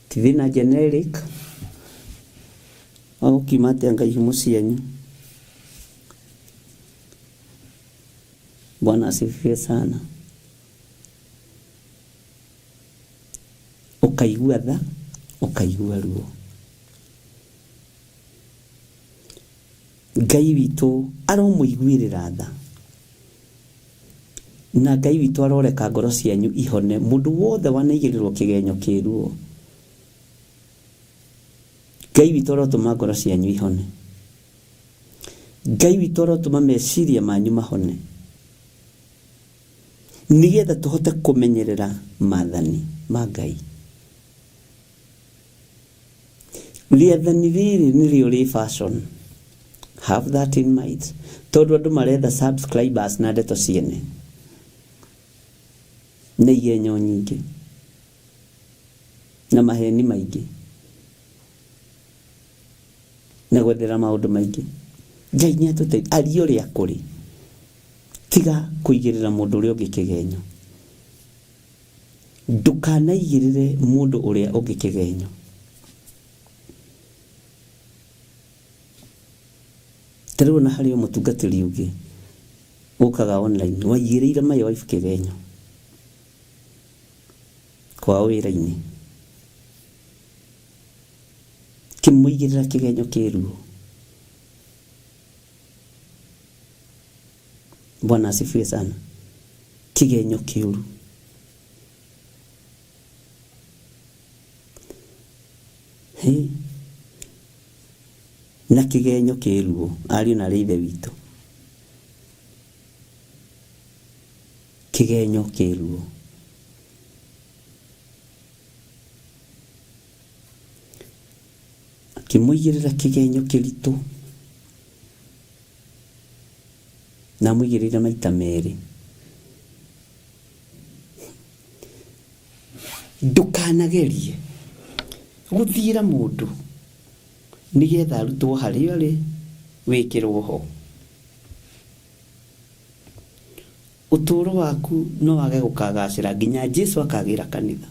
S1: ti thĩna generic wa gũkiuma atĩa Ngai ihumo cianyu. Bwana asifiwe sana. Ũkaigua tha, ũkaigua ruo. Ngai witũ aromũiguĩrĩra tha. Na Ngai witũ aroreka ngoro cianyu ihone mũndũ wothe wanaigĩrĩrwo kĩgenyo kĩruo. Ngai witũ arotũma ngoro cianyu ihone. Ngai witũ arotũma meciria manyu mahone. Nĩgetha tũhote kũmenyerera maathani ma Ngai. Rĩathani rĩrĩ nĩrĩo rĩ fashion. Have that in mind. Tondũ andũ maretha subscribers na ndeto ciene. Na igenyo nyingĩ. Na maheni maingĩ. Na gwethera maũndũ maingĩ. Ngai nĩ atũteithie. Aria ũrĩa kũrĩ. Tiga kũigĩrĩra mũndũ ũrĩa ũngĩ kĩgenyo. Ndũkanaigĩrĩre mũndũ ũrĩa ũngĩ kĩgenyo. Ta rĩu ona harĩ o mũtungatĩri ũngĩ ũkaga online waigĩrĩire my wife kĩgenyo kwao wĩra-inĩ. Kĩmũigĩrĩra kĩgenyo kĩ ruo. Bwana asifiwe sana. Kĩgenyo kĩũru. Hĩ. Na kĩgenyo kĩ ruo, ariũ na arĩ ithe witũ. Kĩgenyo kĩ ruo. Akĩmũigĩrĩra kĩgenyo kĩritũ. Na amũigĩrĩire maita merĩ. Ndũkanagerie gũthiĩra mũndũ nĩgetha arutwo harĩa ũrĩ wĩkĩrwo ho. Ũtũũro waku no wage gũkagacĩra nginya Jesu akagĩra kanitha.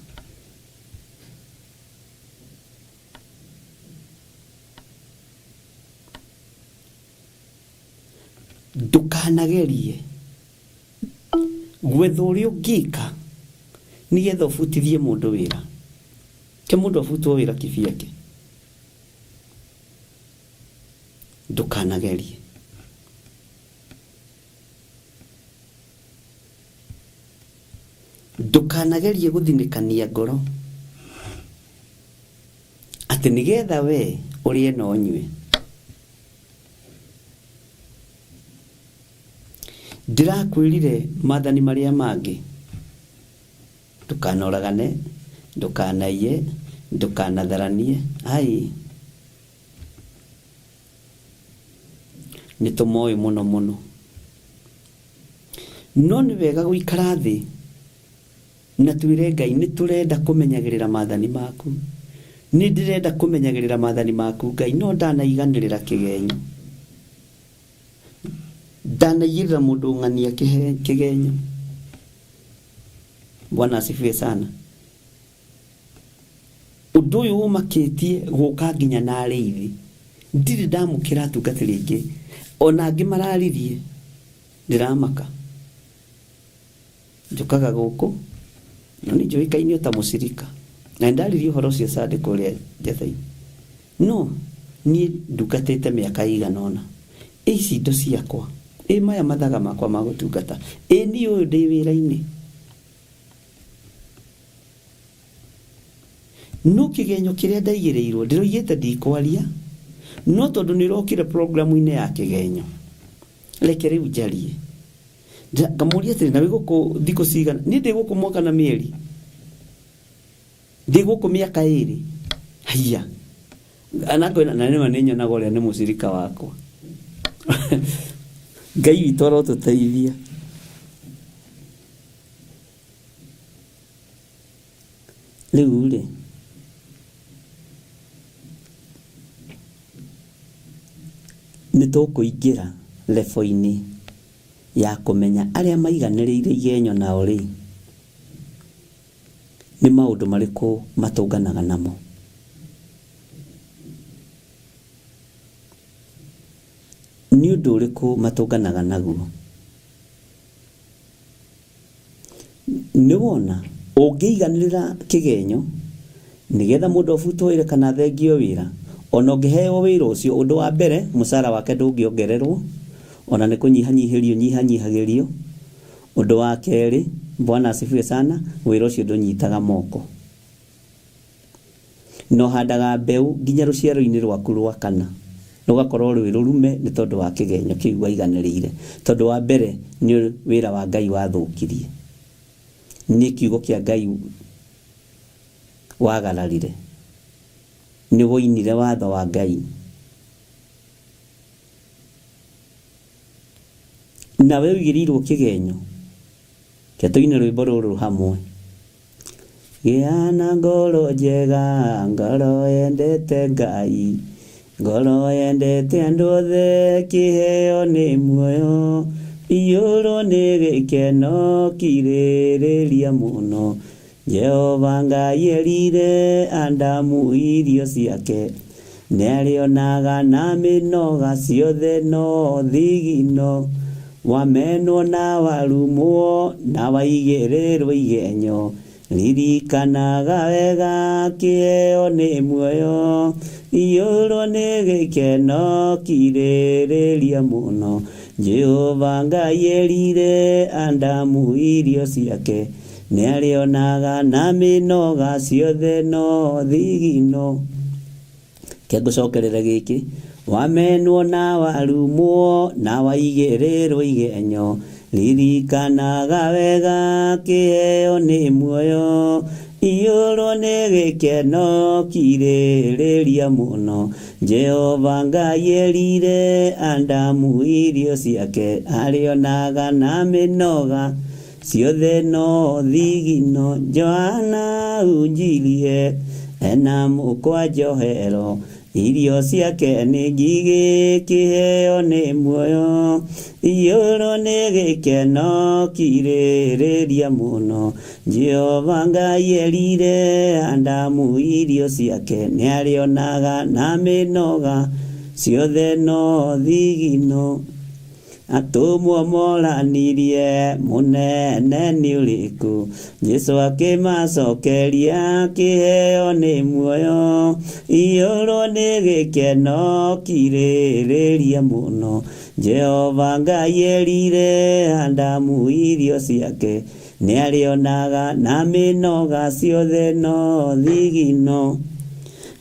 S1: Ndũkanagerie gwetha ũrĩa ũngĩka nĩgetha ũbutithie mũndũ wĩra. Ke mũndũ abutwo wĩra kibiake. Ndũkanagerie. Ndũkanagerie gũthinĩkania ngoro atĩ nĩgetha we ũrĩe na ũnyue. Ndĩrakwĩrire maathani marĩa mangĩ, ndũkanoragane, ndũkanaiye, ndũkanatharanie, ai nĩ tũmoĩ mũno mũno. No nĩ wega gũikara thĩ na twĩre Ngai nĩ tũrenda kũmenyagĩrĩra maathani maku. Nĩ ndĩrenda kũmenyagĩrĩra maathani maku Ngai, no ndanaiganĩrĩra kĩgenyo. Ndanaigĩrĩra mũndũ ng'ania kĩgenyo. Bwana asifiwe sana. Ũndũ ũyũ ũmakĩtie gũka nginya na arĩithi. Ndirĩ ndamũkĩra atungatĩri aingĩ. Ona angĩ mararirie ndĩramaka. Njũkaga gũkũ no nĩ njũĩkaine o ta mũcirika. Na nĩ ndaririe ũhoro ũcio Sunday kũrĩa Njetha-inĩ. No niĩ ndungatĩte mĩaka ĩigana ũna. Ĩ ici indo ciakwa? Ĩ maya mathaga makwa ma gũtungata? Ĩ niĩ ũyũ ndĩ wĩra-inĩ? No kĩgenyo kĩrĩa ndaigĩrĩirwo ndĩroigĩte ndikwaria, no tondũ nĩ ũrokire programu-inĩ ya kĩgenyo, reke rĩu njarie. Ngamũria atĩrĩ, na wĩ gũkũ thikũ cigana? Niĩ ndĩ gũkũ mwaka na mĩeri. Ndĩ gũkũ mĩaka ĩrĩ. Haiya. Na ngwĩra na nĩma nĩ nyonaga ũrĩa nĩ mũcirika wakwa. Ngai witũ arotũteithia. Rĩu rĩ, nĩ tũkũingĩra level-inĩ ya kũmenya arĩa maiganĩrĩire igenyo nao rĩ, nĩ maũndũ marĩkũ matũnganaga namo. Nĩ ũndũ ũrĩkũ matũnganaga naguo? Nĩ wona, ũngĩiganĩrĩra kĩgenyo nĩgetha mũndũ abutwo wĩra kana athengio wĩra, ona ũngĩheo wĩra ũcio, ũndũ wa mbere mũcara wake ndũngĩongererwo, ona nĩ kũnyihanyihĩrio ũnyihanyihagĩrio. Ũndũ wa kerĩ, Bwana asifiwe sana, wĩra ũcio ndũnyitaga moko. Na ũhandaga mbeũ nginya rũciaro-inĩ rwaku rwa kana rũgakorwo rwĩ rũrume nĩ tondũ wa kĩgenyo kĩu waiganĩrĩire. Tondũ wa mbere nĩ wĩra wa Ngai wathũkirie, nĩ kiugo kĩa Ngai wagararire, nĩ woinire watho wa Ngai. Nawe ũigĩrĩirwo kĩgenyo, reke tũine rwĩmbo rũrũ hamwe. Gĩa na ngoro njega, ngoro yendete Ngai, ngoro yendete andũ othe, kĩheo nĩ muoyo, iyũrwo nĩ gĩkeno, kirĩrĩria mũno. Jehova Ngai erire Adamu irio ciake, nĩarĩonaga na mĩnoga ciothe no thigino, wamenwo na warumwo na waigĩrĩrwo igenyo, ririkanaga wega kĩheo nĩ muoyo, iyũrwo nĩ gĩkeno kirĩrĩria mũno. Jehova Ngai erire Adamu irio ciake, nĩarĩonaga na mĩnoga ciothe no thigino. Reke ngũcokerere gĩkĩ, wamenwo na warumwo na waigĩrĩrwo igenyo, ririkanaga wega kĩheo nĩ muoyo, iyũrwo nĩ gĩkeno kirĩrĩria mũno. Jehova Ngai erire Adamu irio ciake, arĩonaga na mĩnoga ciothe no thigino. Johana unjirie ena mũkwa njohero, irio ciake nĩ ngigĩ, kĩheo nĩ muoyo, iyũrwo nĩ gĩkeno kirĩrĩria mũno. Jehova Ngai erire Adamu irio ciake, nĩarĩonaga na mĩnoga ciothe no thigino. Atũmwo moranirie mũnene nĩ ũrĩkũ, Jesu akĩmacokeria kĩheo nĩ muoyo, iyũrwo nĩ gĩkeno kirĩrĩria mũno. Jehova Ngai erire Adamu irio ciake, nĩarĩonaga na mĩnoga ciothe no thigino.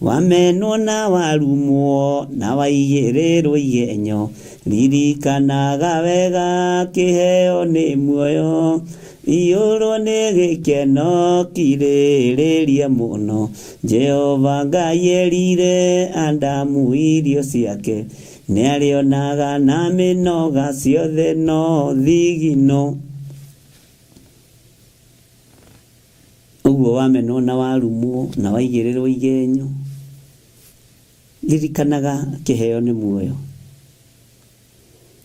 S1: Wamenwo na warumwo na waigĩrĩrwo igenyo, ririkanaga wega kĩheo nĩ muoyo, iyũrwo nĩ gĩkeno kirĩrĩria mũno. Jehova Ngai erire Adamu irio ciake, nĩarĩonaga na mĩnoga ciothe no thigino. Ũguo wamenwo na warumwo na waigĩrĩrwo igenyo, ririkanaga kĩheo nĩ muoyo.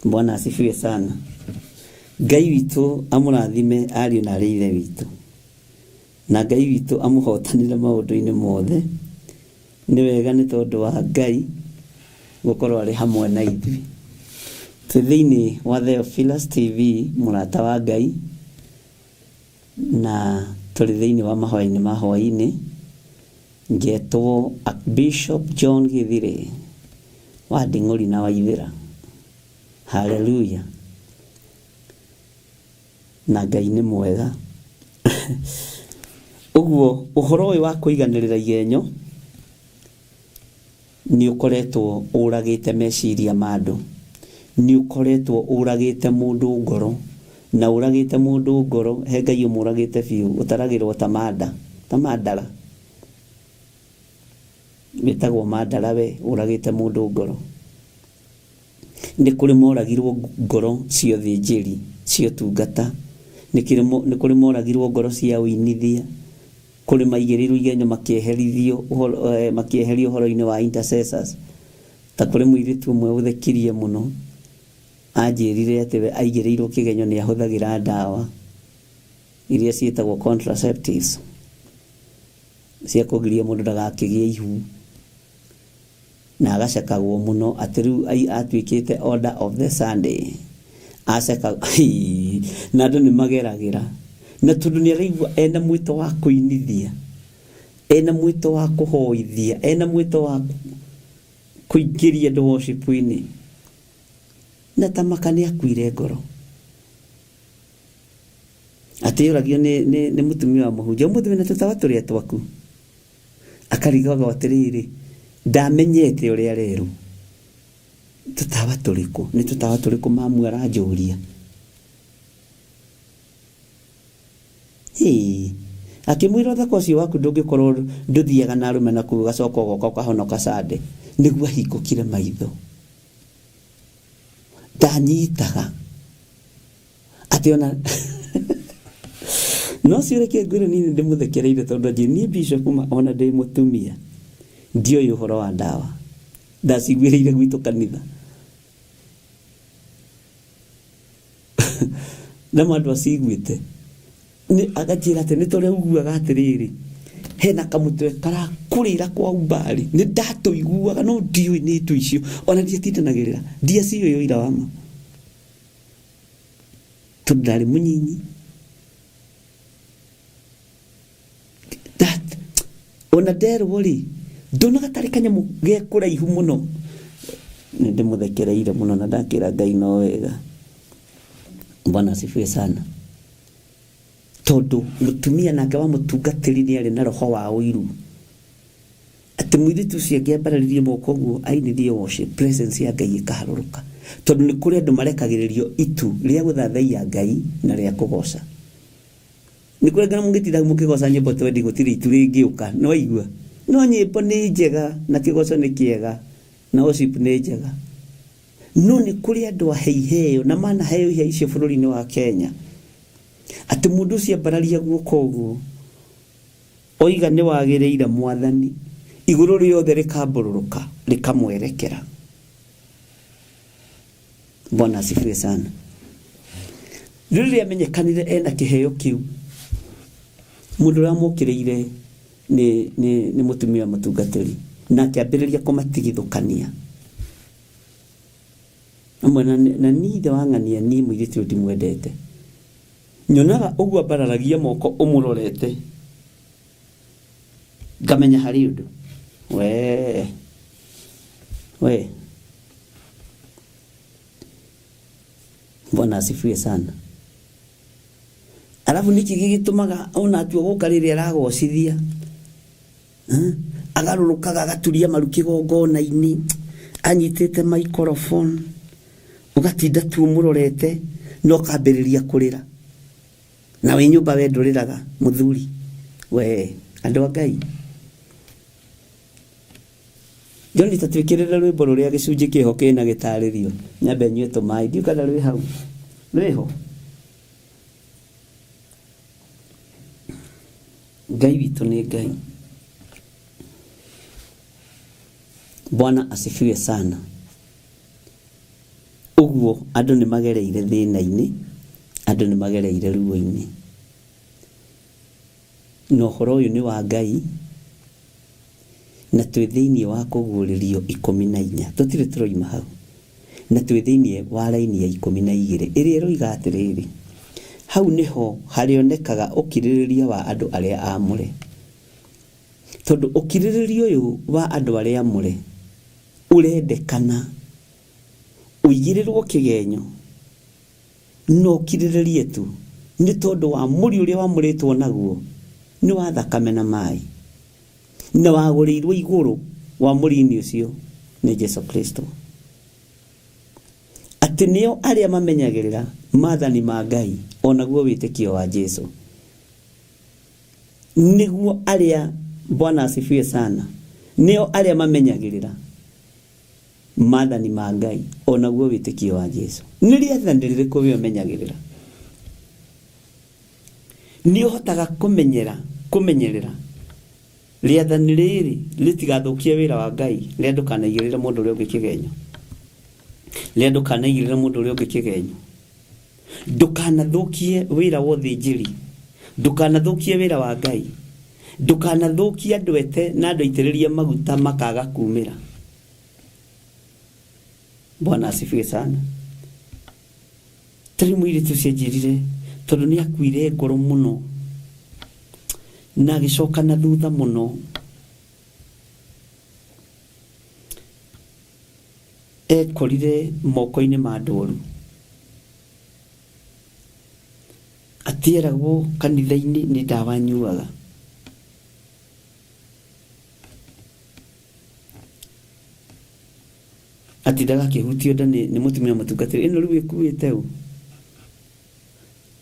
S1: Bwana asifiwe sana. Ngai witũ amũrathime ariũ na arĩ ithe witũ, na Ngai witũ amũhotanĩre maũndũ-inĩ mothe. Nĩ wega nĩ tondũ wa Ngai gũkorwo arĩ hamwe na ithuĩ. Twĩ thĩinĩ wa Theophilus TV, mũrata wa Ngai, na tũrĩ thĩinĩ wa mahoya-inĩ ma hwaĩ-inĩ. Ngetwo Archbishop John Githire wa Nding'ũri na Waithĩra. Hallelujah. Na Ngai nĩ mwega. Ũguo ũhoro ũyũ wa kũiganĩrĩra igenyo nĩ ũkoretwo ũragĩte meciria ma andũ, nĩ ũkoretwo ũragĩte mũndũ ngoro, na ũragĩte mũndũ ngoro, he Ngai ũmũragĩte biũ, ũtaragĩrwo ta manda, ta mandara, wĩtagwo mandara we, ũragĩte mũndũ ngoro. Nĩ kũrĩ moragirwo ngoro cia ũthĩnjĩri, cia ũtungata, nĩ kũrĩ moragirwo ngoro cia ũinithia, kũrĩ maigĩrĩirwo igenyo makĩeherithio ũhoro, makĩeherio ũhoro-inĩ wa intercessors. Ta kũrĩ mũirĩtu ũmwe ũthekirie mũno, anjĩrire atĩ we aigĩrĩirwo kĩgenyo nĩ ahũthagĩra ndawa iria ciĩtagwo contraceptives cia kũgiria mũndũ ndagakĩgĩe ihu. Na agacekagwo mũno atĩ rĩu atuĩkĩte order of the Sunday. Aceka na andũ nĩ mageragĩra. Na tondũ nĩ araigua ena mwĩto wa kũinithia, ena mwĩto wa kũhoithia, ena mwĩto wa kũingĩria andũ worship-inĩ. Na tamaka nĩ akuire ngoro. Atĩ yũragio nĩ nĩ nĩ mũtumia wa mũhunjia, ũmũthĩ wĩna tũtawa tũrĩa twaku? Akarigagwo atĩrĩrĩ, ndamenyete ũrĩa arerwo. Tũtawa tũrĩkũ? Nĩ tũtawa tũrĩkũ mamu aranjũria? Hĩ! Akĩmwĩra ũthaka ũcio waku ndũngĩkorwo ndũthiaga na arũme na kũu ũgacoka ũgoka ũkahonoka Sunday. Nĩguo ahingũkire maitho. Ndanyitaga. Atĩ ona no ũcio reke ngwĩre niĩ nĩ ndĩmũthekereire tondũ anjĩ niĩ bishop ma ona ndĩ mũtumia ndioĩ ũhoro wa ndawa ndaciguĩrĩire gwitũ kanitha na andũ aciguĩte nĩ aganjĩra atĩ nĩ tũrĩa uguaga atĩrĩrĩ hena kamũtwe karakũrĩra kwa umbari nĩ ndatũiguaga no ndiũĩ nĩ tũ icio ona ndiatindanagĩrĩra ndiaciũĩ ũira wa ma tondũ ndarĩ mũnyinyi that ona nderwo rĩ ndonaga tarĩ kanyamũ ge kũraihu mũno nĩ ndĩmũthekereire mũno na ndakĩra Ngai no wega. Bwana asifiwe sana. Tondũ mũtumia nake wa mũtungatĩri nĩ arĩ na roho wa ũiru atĩ mũirĩtu ũcio angĩambararirie moko ũguo ainithie worship, presence ya Ngai ĩkaharũrũka tondũ nĩ kũrĩ andũ marekagĩrĩrio itu rĩa gũthathaiya Ngai na rĩa kũgoca. Nĩ kũrĩ ngana mũngĩtinda mũkĩgoca nyĩmbo twendi gũtirĩ itu rĩngĩũka nĩ waigua no nyĩmbo nĩ njega na kĩgoco nĩ kĩega na worship nĩ njega no nĩ kũrĩ andũ ahe iheo na manaheo iheo icio bũrũri-inĩ wa Kenya atĩ mũndũ ũcio ambararia guoko ũguo oiga nĩ wagĩrĩire mwathani igũrũ rĩothe rĩkambũrũrũka rĩkamwerekera. Bwana asifiwe sana. Rĩu rĩrĩa amenyekanire ena kĩheo kĩu, mũndũ ũrĩa wamũkĩrĩire nĩ, nĩ, nĩ mũtumia wa mũtungatĩri na akĩambĩrĩria kũmatigithũkania. Amwe na, na niĩ ithe wa ng'ania niĩ mũirĩtu ũyũ ndimwendete. Nyonaga ũguo ambararagia moko ũmũrorete ngamenya harĩ ũndũ. Wee, wee. Bwana asifiwe sana. Alafu nĩkĩ gĩgĩtũmaga ona atua gũka rĩrĩa aragocithia eh? Agarũrũkaga agaturia maru kĩgongona-inĩ anyitĩte microphone ũgatinda tu ũmũrorete na ũkambĩrĩria kũrĩra na wĩ nyũmba we ndũrĩraga mũthuri we andũ a Ngai. John ta twĩkĩrĩre rwĩmbo rũrĩa gĩcunjĩ kĩho kĩna gĩtarĩrio nyambe nyue tũmaĩ ndiũ kana rwĩ hau rwĩho Ngai witũ nĩ Ngai. Bwana asifiwe sana. Ũguo andũ nĩ magereire thĩna-inĩ, andũ nĩ magereire ruo-inĩ. Na ũhoro ũyũ nĩ wa Ngai, na twĩ thĩinĩ wa kũguũrĩrio 14, tũtirĩ tũroima hau, na twĩ thĩinĩ wa raini ya 12 ĩrĩa ĩroiga atĩrĩrĩ, hau nĩho harĩonekaga ũkirĩrĩria wa andũ arĩa aamũre. Tondũ ũkirĩrĩria ũyũ wa andũ arĩa aamũre ũrendekana ũigĩrĩrwo kĩgenyo na ũkirĩrĩrie tu nĩ tondũ wa mũri ũrĩa wamũrĩtwo naguo nĩ wa thakame na maĩ na wagũrĩirwo igũrũ wa mũri-inĩ ũcio nĩ Jesu Kristo. Atĩ nĩo arĩa mamenyagĩrĩra maathani ma Ngai o naguo wĩtĩkio wa Jesu. Nĩguo arĩa, Bwana asifiwe sana, nĩo arĩa mamenyagĩrĩra maathani ma Ngai o naguo wĩtĩkio wa Jesu. Nĩ rĩathani rĩrĩkũ we ũmenyagĩrĩra? Nĩ ũhotaga kũmenyera kũmenyerera rĩathani rĩrĩ rĩtigathũkie wĩra wa Ngai, rĩa ndũkanaigĩrĩre mũndũ ũrĩa ũngĩ kĩgenyo, rĩa ndũkanaigĩrĩre mũndũ ũrĩa ũngĩ kĩgenyo, ndũkanathũkie wĩra wa ũthĩnjĩri, ndũkanathũkie wĩra wa Ngai, ndũkanathũkie andũ ete na andũ aitĩrĩrie maguta makaga kumĩra. Bwana asifiwe sana. Tarĩu mũirĩtu ũcio anjĩrire tondũ nĩ akuire ngoro mũno na agĩcoka na thutha mũno ekorire moko-inĩ ma andũ oru. Atĩ Atieragwo kanitha-inĩ nĩ ndawa anyuaga. Atindaga akĩhutio nda nĩ mũtumia mũtungatĩri ĩno rĩu ĩkuĩte ũ.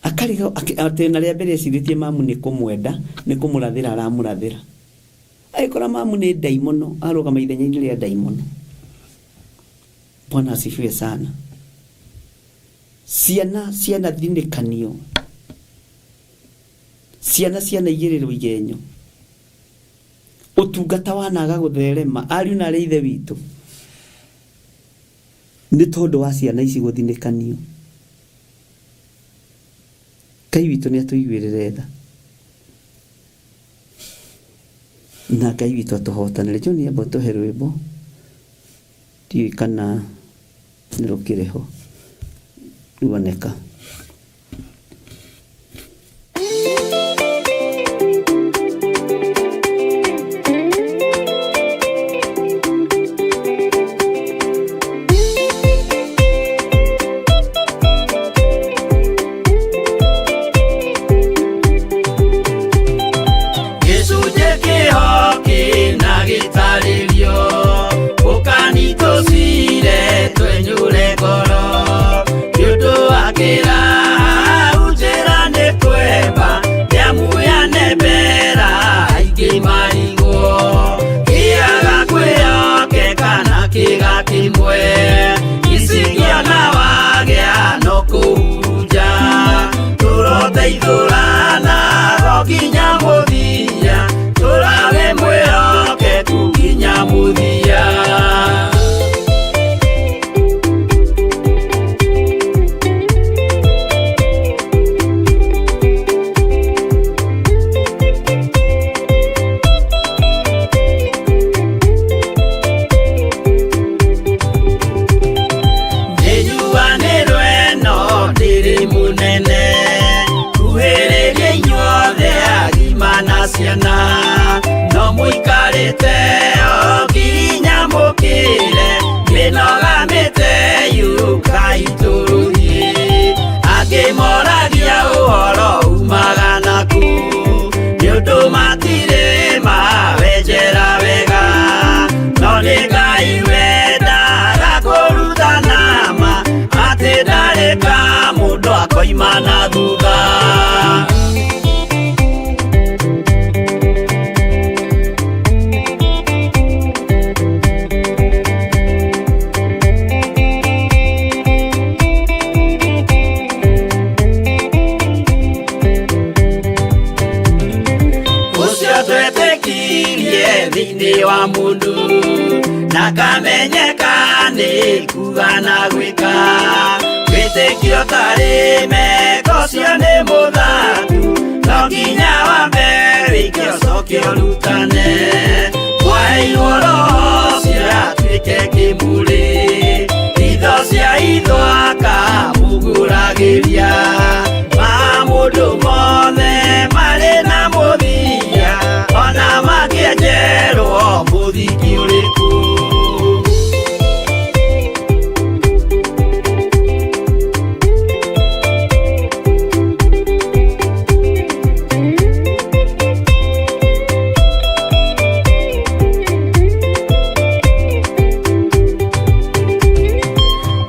S1: Akariga atĩ na rĩa mbere ecirĩtie mamu nĩ kũmwenda, nĩ kũmũrathĩra aramũrathĩra. Agĩkora mamu nĩ ndaimono, arũgama ithenya-inĩ rĩa ndaimono. Bwana asifiwe sana. Ciana cianathinĩkanio, ciana cianaigĩrĩrwo igenyo, ũtungata wanaga gũtherema, ariũ na arĩ ithe witũ, nĩ tondũ wa ciana ici gũthinĩkanio. Ngai witũ nĩ atũiguĩrĩre tha na Ngai witũ atũhotanĩre. John amba ũtũhe rwĩmbo, ndiũĩ kana nĩ rũkĩrĩ ho ruoneka.
S3: Gĩcunjĩ kĩho kĩna gĩtarĩrio, ũkanitũcire twenyũre ngoro, nĩ ũndũ wa kĩraha njĩra nĩ kwemba, nĩamu yanembera aingĩ marigwo, kĩaga kwĩhokeka na kĩga kĩmwe, icigĩona wagĩa no kũhurunja, tũroteithũrana go nginya mũthia, tũrawe mwĩhokeku nginya mũthia. Nĩnyuanĩrwo ĩno ndĩrĩ mũnene, kuhĩrĩria inyuothe agima na ciana, no mũikarĩte o nginya mũkĩre, mĩnoga mĩte yũkai tũrũthiĩ. Angĩ moragia ũhoro umaga naku, nĩ ũndũ matirĩ mawenjera wega, no nĩ Ngai wendaga kũrutana ma, atĩ ndarĩ ka mũndũ akoima na thutha. Ũcio twetĩkirie thĩinĩ wa mũndũ, na kamenyeka nĩ kuga na gwĩka, wĩtĩkio tarĩ meko ũcio nĩ mũthaku, no nginya wambe wĩke ũcoke ũrutane, mwaheirwo roho ũcio atuĩke kĩmũrĩ, itho cia itho akamũgũragĩria, ma mũndũ mothe marĩ na mũthia, ona makĩenjerwo mũthingi ũrĩkũ.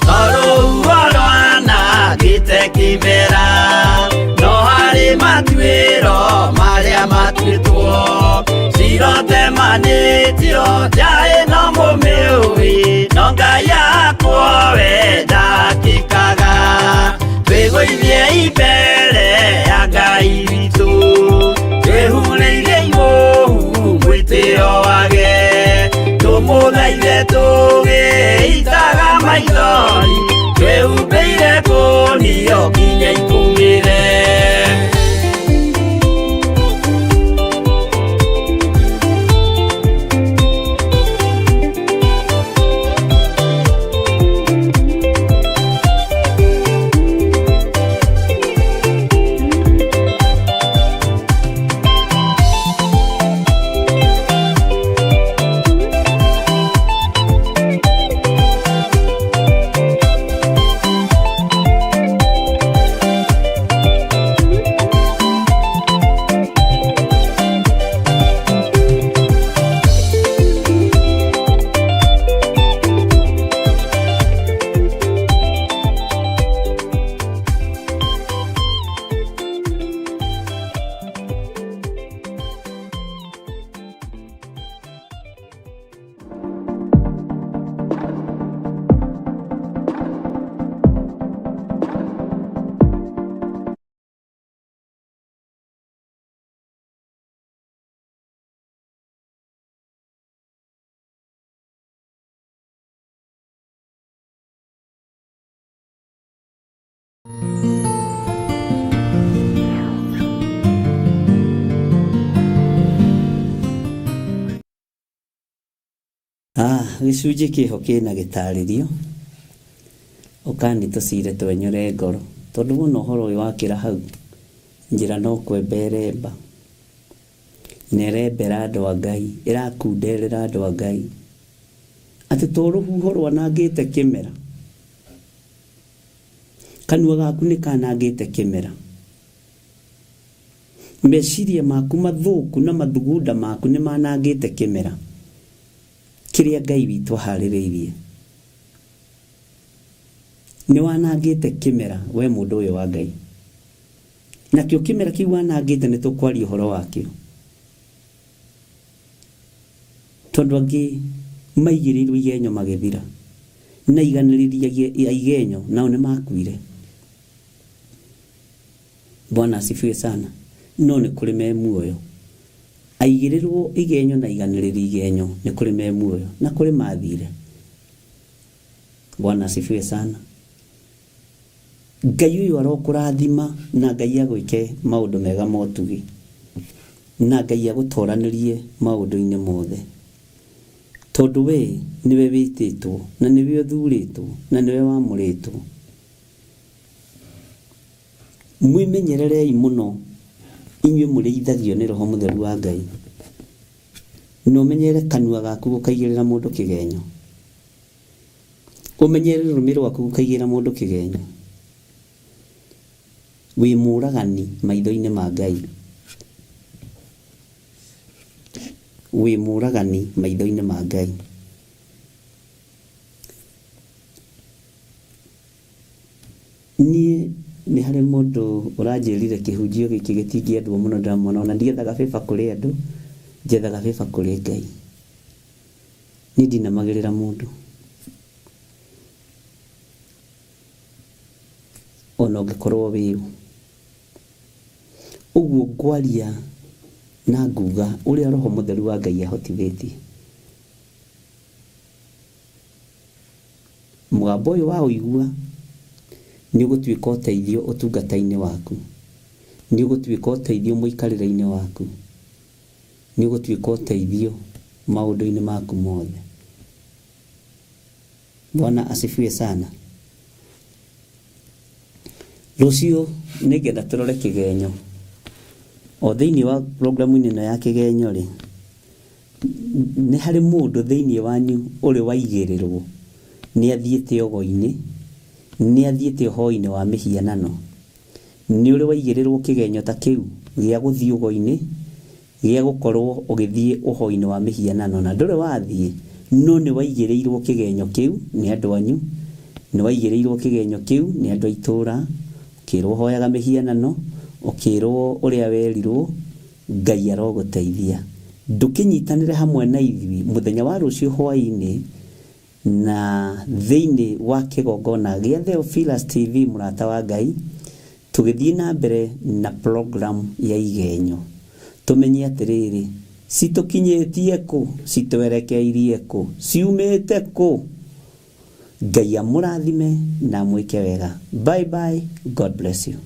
S3: Tondũ rwanangĩte kĩmera, no harĩ matuĩro marĩa matuĩtwo, cirotemanĩtio njaĩ no mũmĩũĩ, no Ngai yakwo we ndakĩkaga, twĩgũithie mbere ya Ngai witũ, twĩhurĩire imũhu mwĩtĩo wage, tũmũthaithe tũgĩitaga maithori, twĩhumbĩire kũnio nginya ikũmĩre.
S1: Gĩcunjĩ kĩho kĩna gĩtarĩrio ũkani tũcire twenyũre ngoro tondũ wona ũhoro ũyũ wakĩra hau njĩra no kwemba ĩremba na ĩrembera andũ a Ngai ĩrakunderera andũ a Ngai atĩ to rũhuho rwanangĩte kĩmera kanua gaku nĩ kanangĩte kĩmera meciria maku mathũku na mathugunda maku nĩ manangĩte kĩmera kĩrĩa Ngai witũ aharĩrĩirie nĩ wanangĩte kĩmera we mũndũ ũyũ wa Ngai nakĩo kĩmera kĩu wanangĩte nĩ tũkwaria ũhoro wakĩo tondũ angĩ maigĩrĩirwo igenyo magĩthira na iganĩrĩria igenyo nao nĩ makuire. Bwana asifiwe sana. No nĩ kũrĩ me muoyo aigĩrĩrwo igenyo na iganĩrĩria igenyo nĩ kũrĩ me muoyo na kũrĩ mathire. Bwana asifiwe sana. Ngai ũyũ arokũrathima na Ngai agwĩke maũndũ mega motugi na Ngai agũtoranĩrie maũndũ-inĩ mothe tondũ we nĩwe wĩtĩtwo na nĩwe ũthurĩtwo na nĩwe wamũrĩtwo. Mwĩmenyererei mũno inyuĩ mũrĩithagio nĩ Roho Mũtheru wa Ngai na ũmenyerere kanua gaku gũkaigĩrĩra mũndũ kĩgenyo ũmenyerere rũrĩmĩ rwaku gũkaigĩrĩra mũndũ kĩgenyo wĩ mũragani maitho-inĩ ma Ngai wĩ mũragani maitho-inĩ ma Ngai. Niĩ nĩ harĩ mũndũ ũranjĩrire kĩhunjio gĩkĩ gĩtingĩendwo mũno ndĩramwona ona ndiethaga bĩba kũrĩ andũ njethaga bĩba kũrĩ Ngai. Niĩ ndinamagĩrĩra mũndũ ona ũngĩkorwo wĩ ũ. Ũguo ngwaria na nguga ũrĩa Roho Mũtheru wa Ngai ahotithĩtie. Mũgambo ũyũ wa ũigua nĩ ũgũtuĩka ũteithio ũtungata-inĩ waku nĩ ũgũtuĩka ũteithio mũikarĩre-inĩ waku nĩ ũgũtuĩka ũteithio maũndũ-inĩ maku mothe. Bwana asifiwe sana. Rũciũ nĩngenda tũrore kĩgenyo o thĩinĩ wa programu-inĩ ĩno ya kĩgenyo rĩ nĩ harĩ mũndũ thĩinĩ wanyu ũrĩ waigĩrĩrwo nĩ athiĩte ũgo-inĩ nĩ athiĩte ũhoi-inĩ wa mĩhianano nĩ ũrĩ waigĩrĩrwo kĩgenyo ta kĩu gĩa gũthiĩ ũgo-inĩ gĩa gũkorwo ũgĩthiĩ ũhoi-inĩ wa mĩhianano na ndũrĩ wathiĩ no nĩ waigĩrĩirwo kĩgenyo kĩu nĩ andũ anyu nĩ waigĩrĩirwo kĩgenyo kĩu nĩ andũ a itũũra ũkĩrwo ũhoyaga mĩhianano ũkĩrwo ũrĩa werirwo. Ngai arogũteithia ndũkĩnyitanĩre hamwe na ithuĩ mũthenya wa rũciũ hwaĩ-inĩ na thĩinĩ wa kĩgongona gĩa Theophilus TV mũrata wa Ngai tũgĩthiĩ na mbere na program ya igenyo tũmenye atĩrĩrĩ citũkinyĩtie kũ citwerekeirie kũ ciumĩte kũ. Ngai amũrathime na amwĩke wega. Bye bye. God bless you.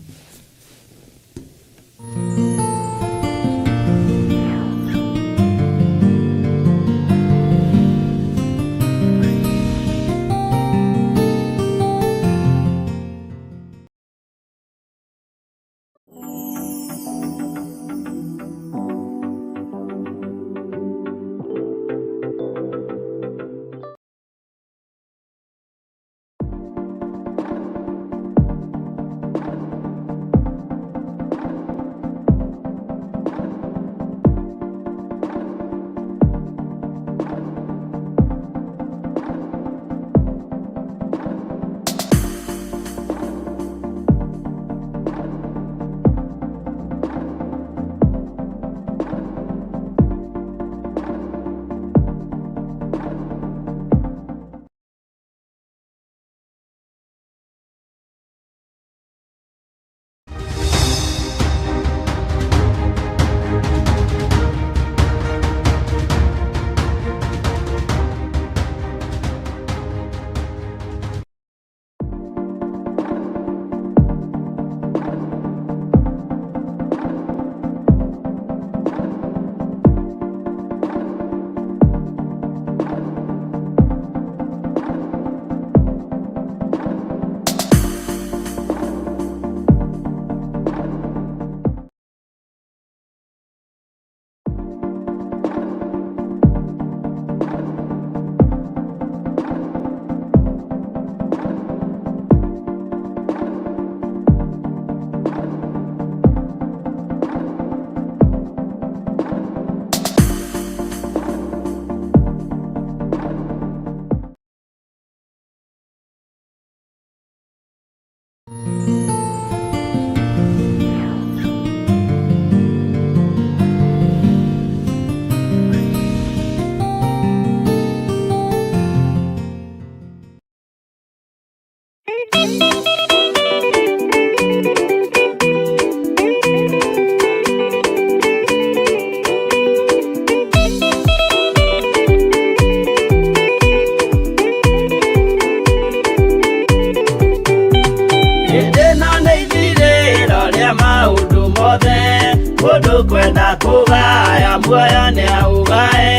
S3: nĩaũgae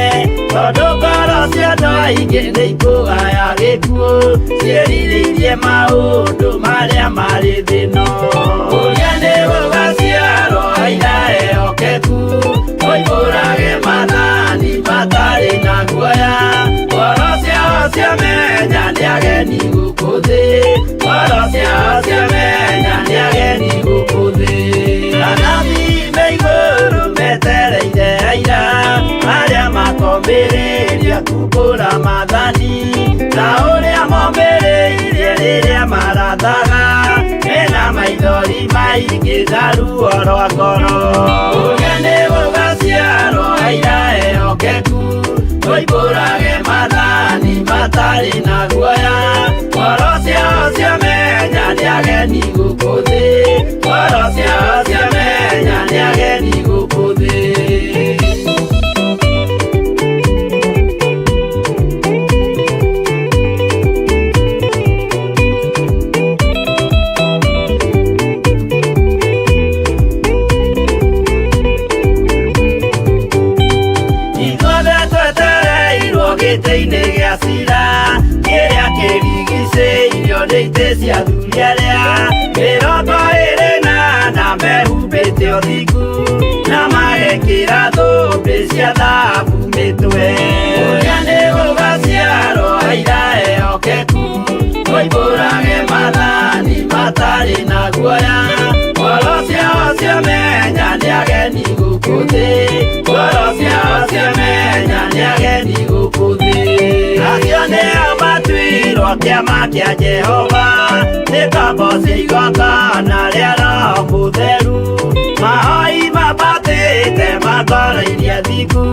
S3: tondũ ngoro cia andũ aingĩ nĩ ikũgaya gĩkuũ ciĩrirĩirie maũndũ marĩa marĩ thĩno ũrĩa nĩ gũgaciarwo aira ehokeku moimbũrage maathani matarĩ na guoya ngoro ciao ciamenya nĩ ageni gũkũ thĩ ngoro ciao ciamenya nĩ ageni gũkũ thĩ anabii me igũrũ metereire aira arĩa makomĩrĩria kumbũra maathani ta ũrĩa momĩrĩirie rĩrĩa marathaga mena maithori maingĩ na ruo rwa ngoro ũrĩa nĩ gũgaciarwo aira ehokeku moimbũrage maathani matarĩ na guoya ngoro ciao ciamenya nĩ ageni gũkũ thĩ ngoro ciao ciamenya nĩ ageni gũkũ thĩ. Ithuothe twetereirwo gĩtĩ-inĩ gĩa cira kĩrĩa kĩrigicĩirio nĩ itĩ cia athuri arĩa 24 mehumbĩte ũthingu na magekĩra thũmbĩ cia thahabu mĩtwe ũrĩa nĩ gũgaciarwo aira ehokeku moimbũrage maathani matarĩ na guoya ngoro ciao ciamenya nĩ ageni gũkũ thĩ ngoro ciao ciamenya nĩ ageni gũkũ thĩ acio nĩo matuirwo kĩama kĩa Jehova nĩ kamboci igongona rĩa Roho Mũtheru mahoi mabatĩte makorairie thingu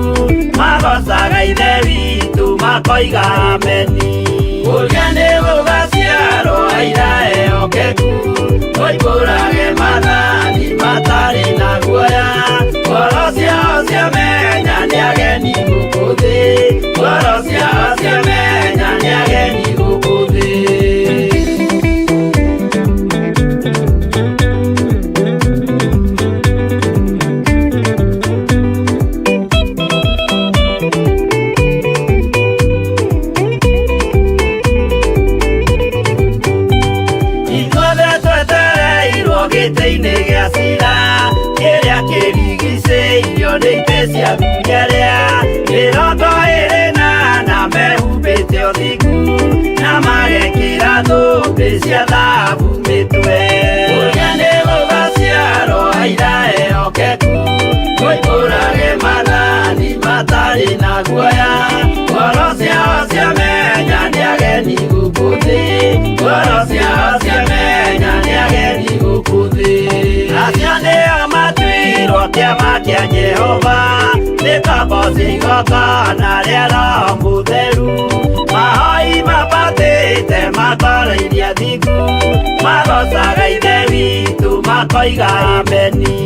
S3: magocaga Ithe witũ makoiga ameni ũrĩa nĩ gũgaciarwo aira ehokeku moimbũrage maathani matarĩ na guoya ngoro ciao ciamenya nĩ ageni gũkũ thĩ ngoro ciao ciamenya nĩ ageni gũkũ thĩ. Ithuothe twetereirwo gĩtĩ-inĩ gĩa cira kĩrĩa kĩrigicĩirio nĩ itĩ cia athuri arĩa 24 mehumbĩte ũthingu na magekĩra thũmbĩ cia thahabu mĩtwe ũrĩa nĩ gũgaciarwo aira ehokeku moimbũrage maathani matarĩ na guoya ngoro ciao ciamenya nĩ ageni gũkũ thĩ ngoro ciao ciamenya nĩ ageni gũkũ thĩ acio nĩo matuirwo kĩama kĩa Jehova nĩ kamboci igongona rĩa Roho Mũtheru mahoi mabatĩte makorairie thingu magocaga Ithe witũ makoiga ameni.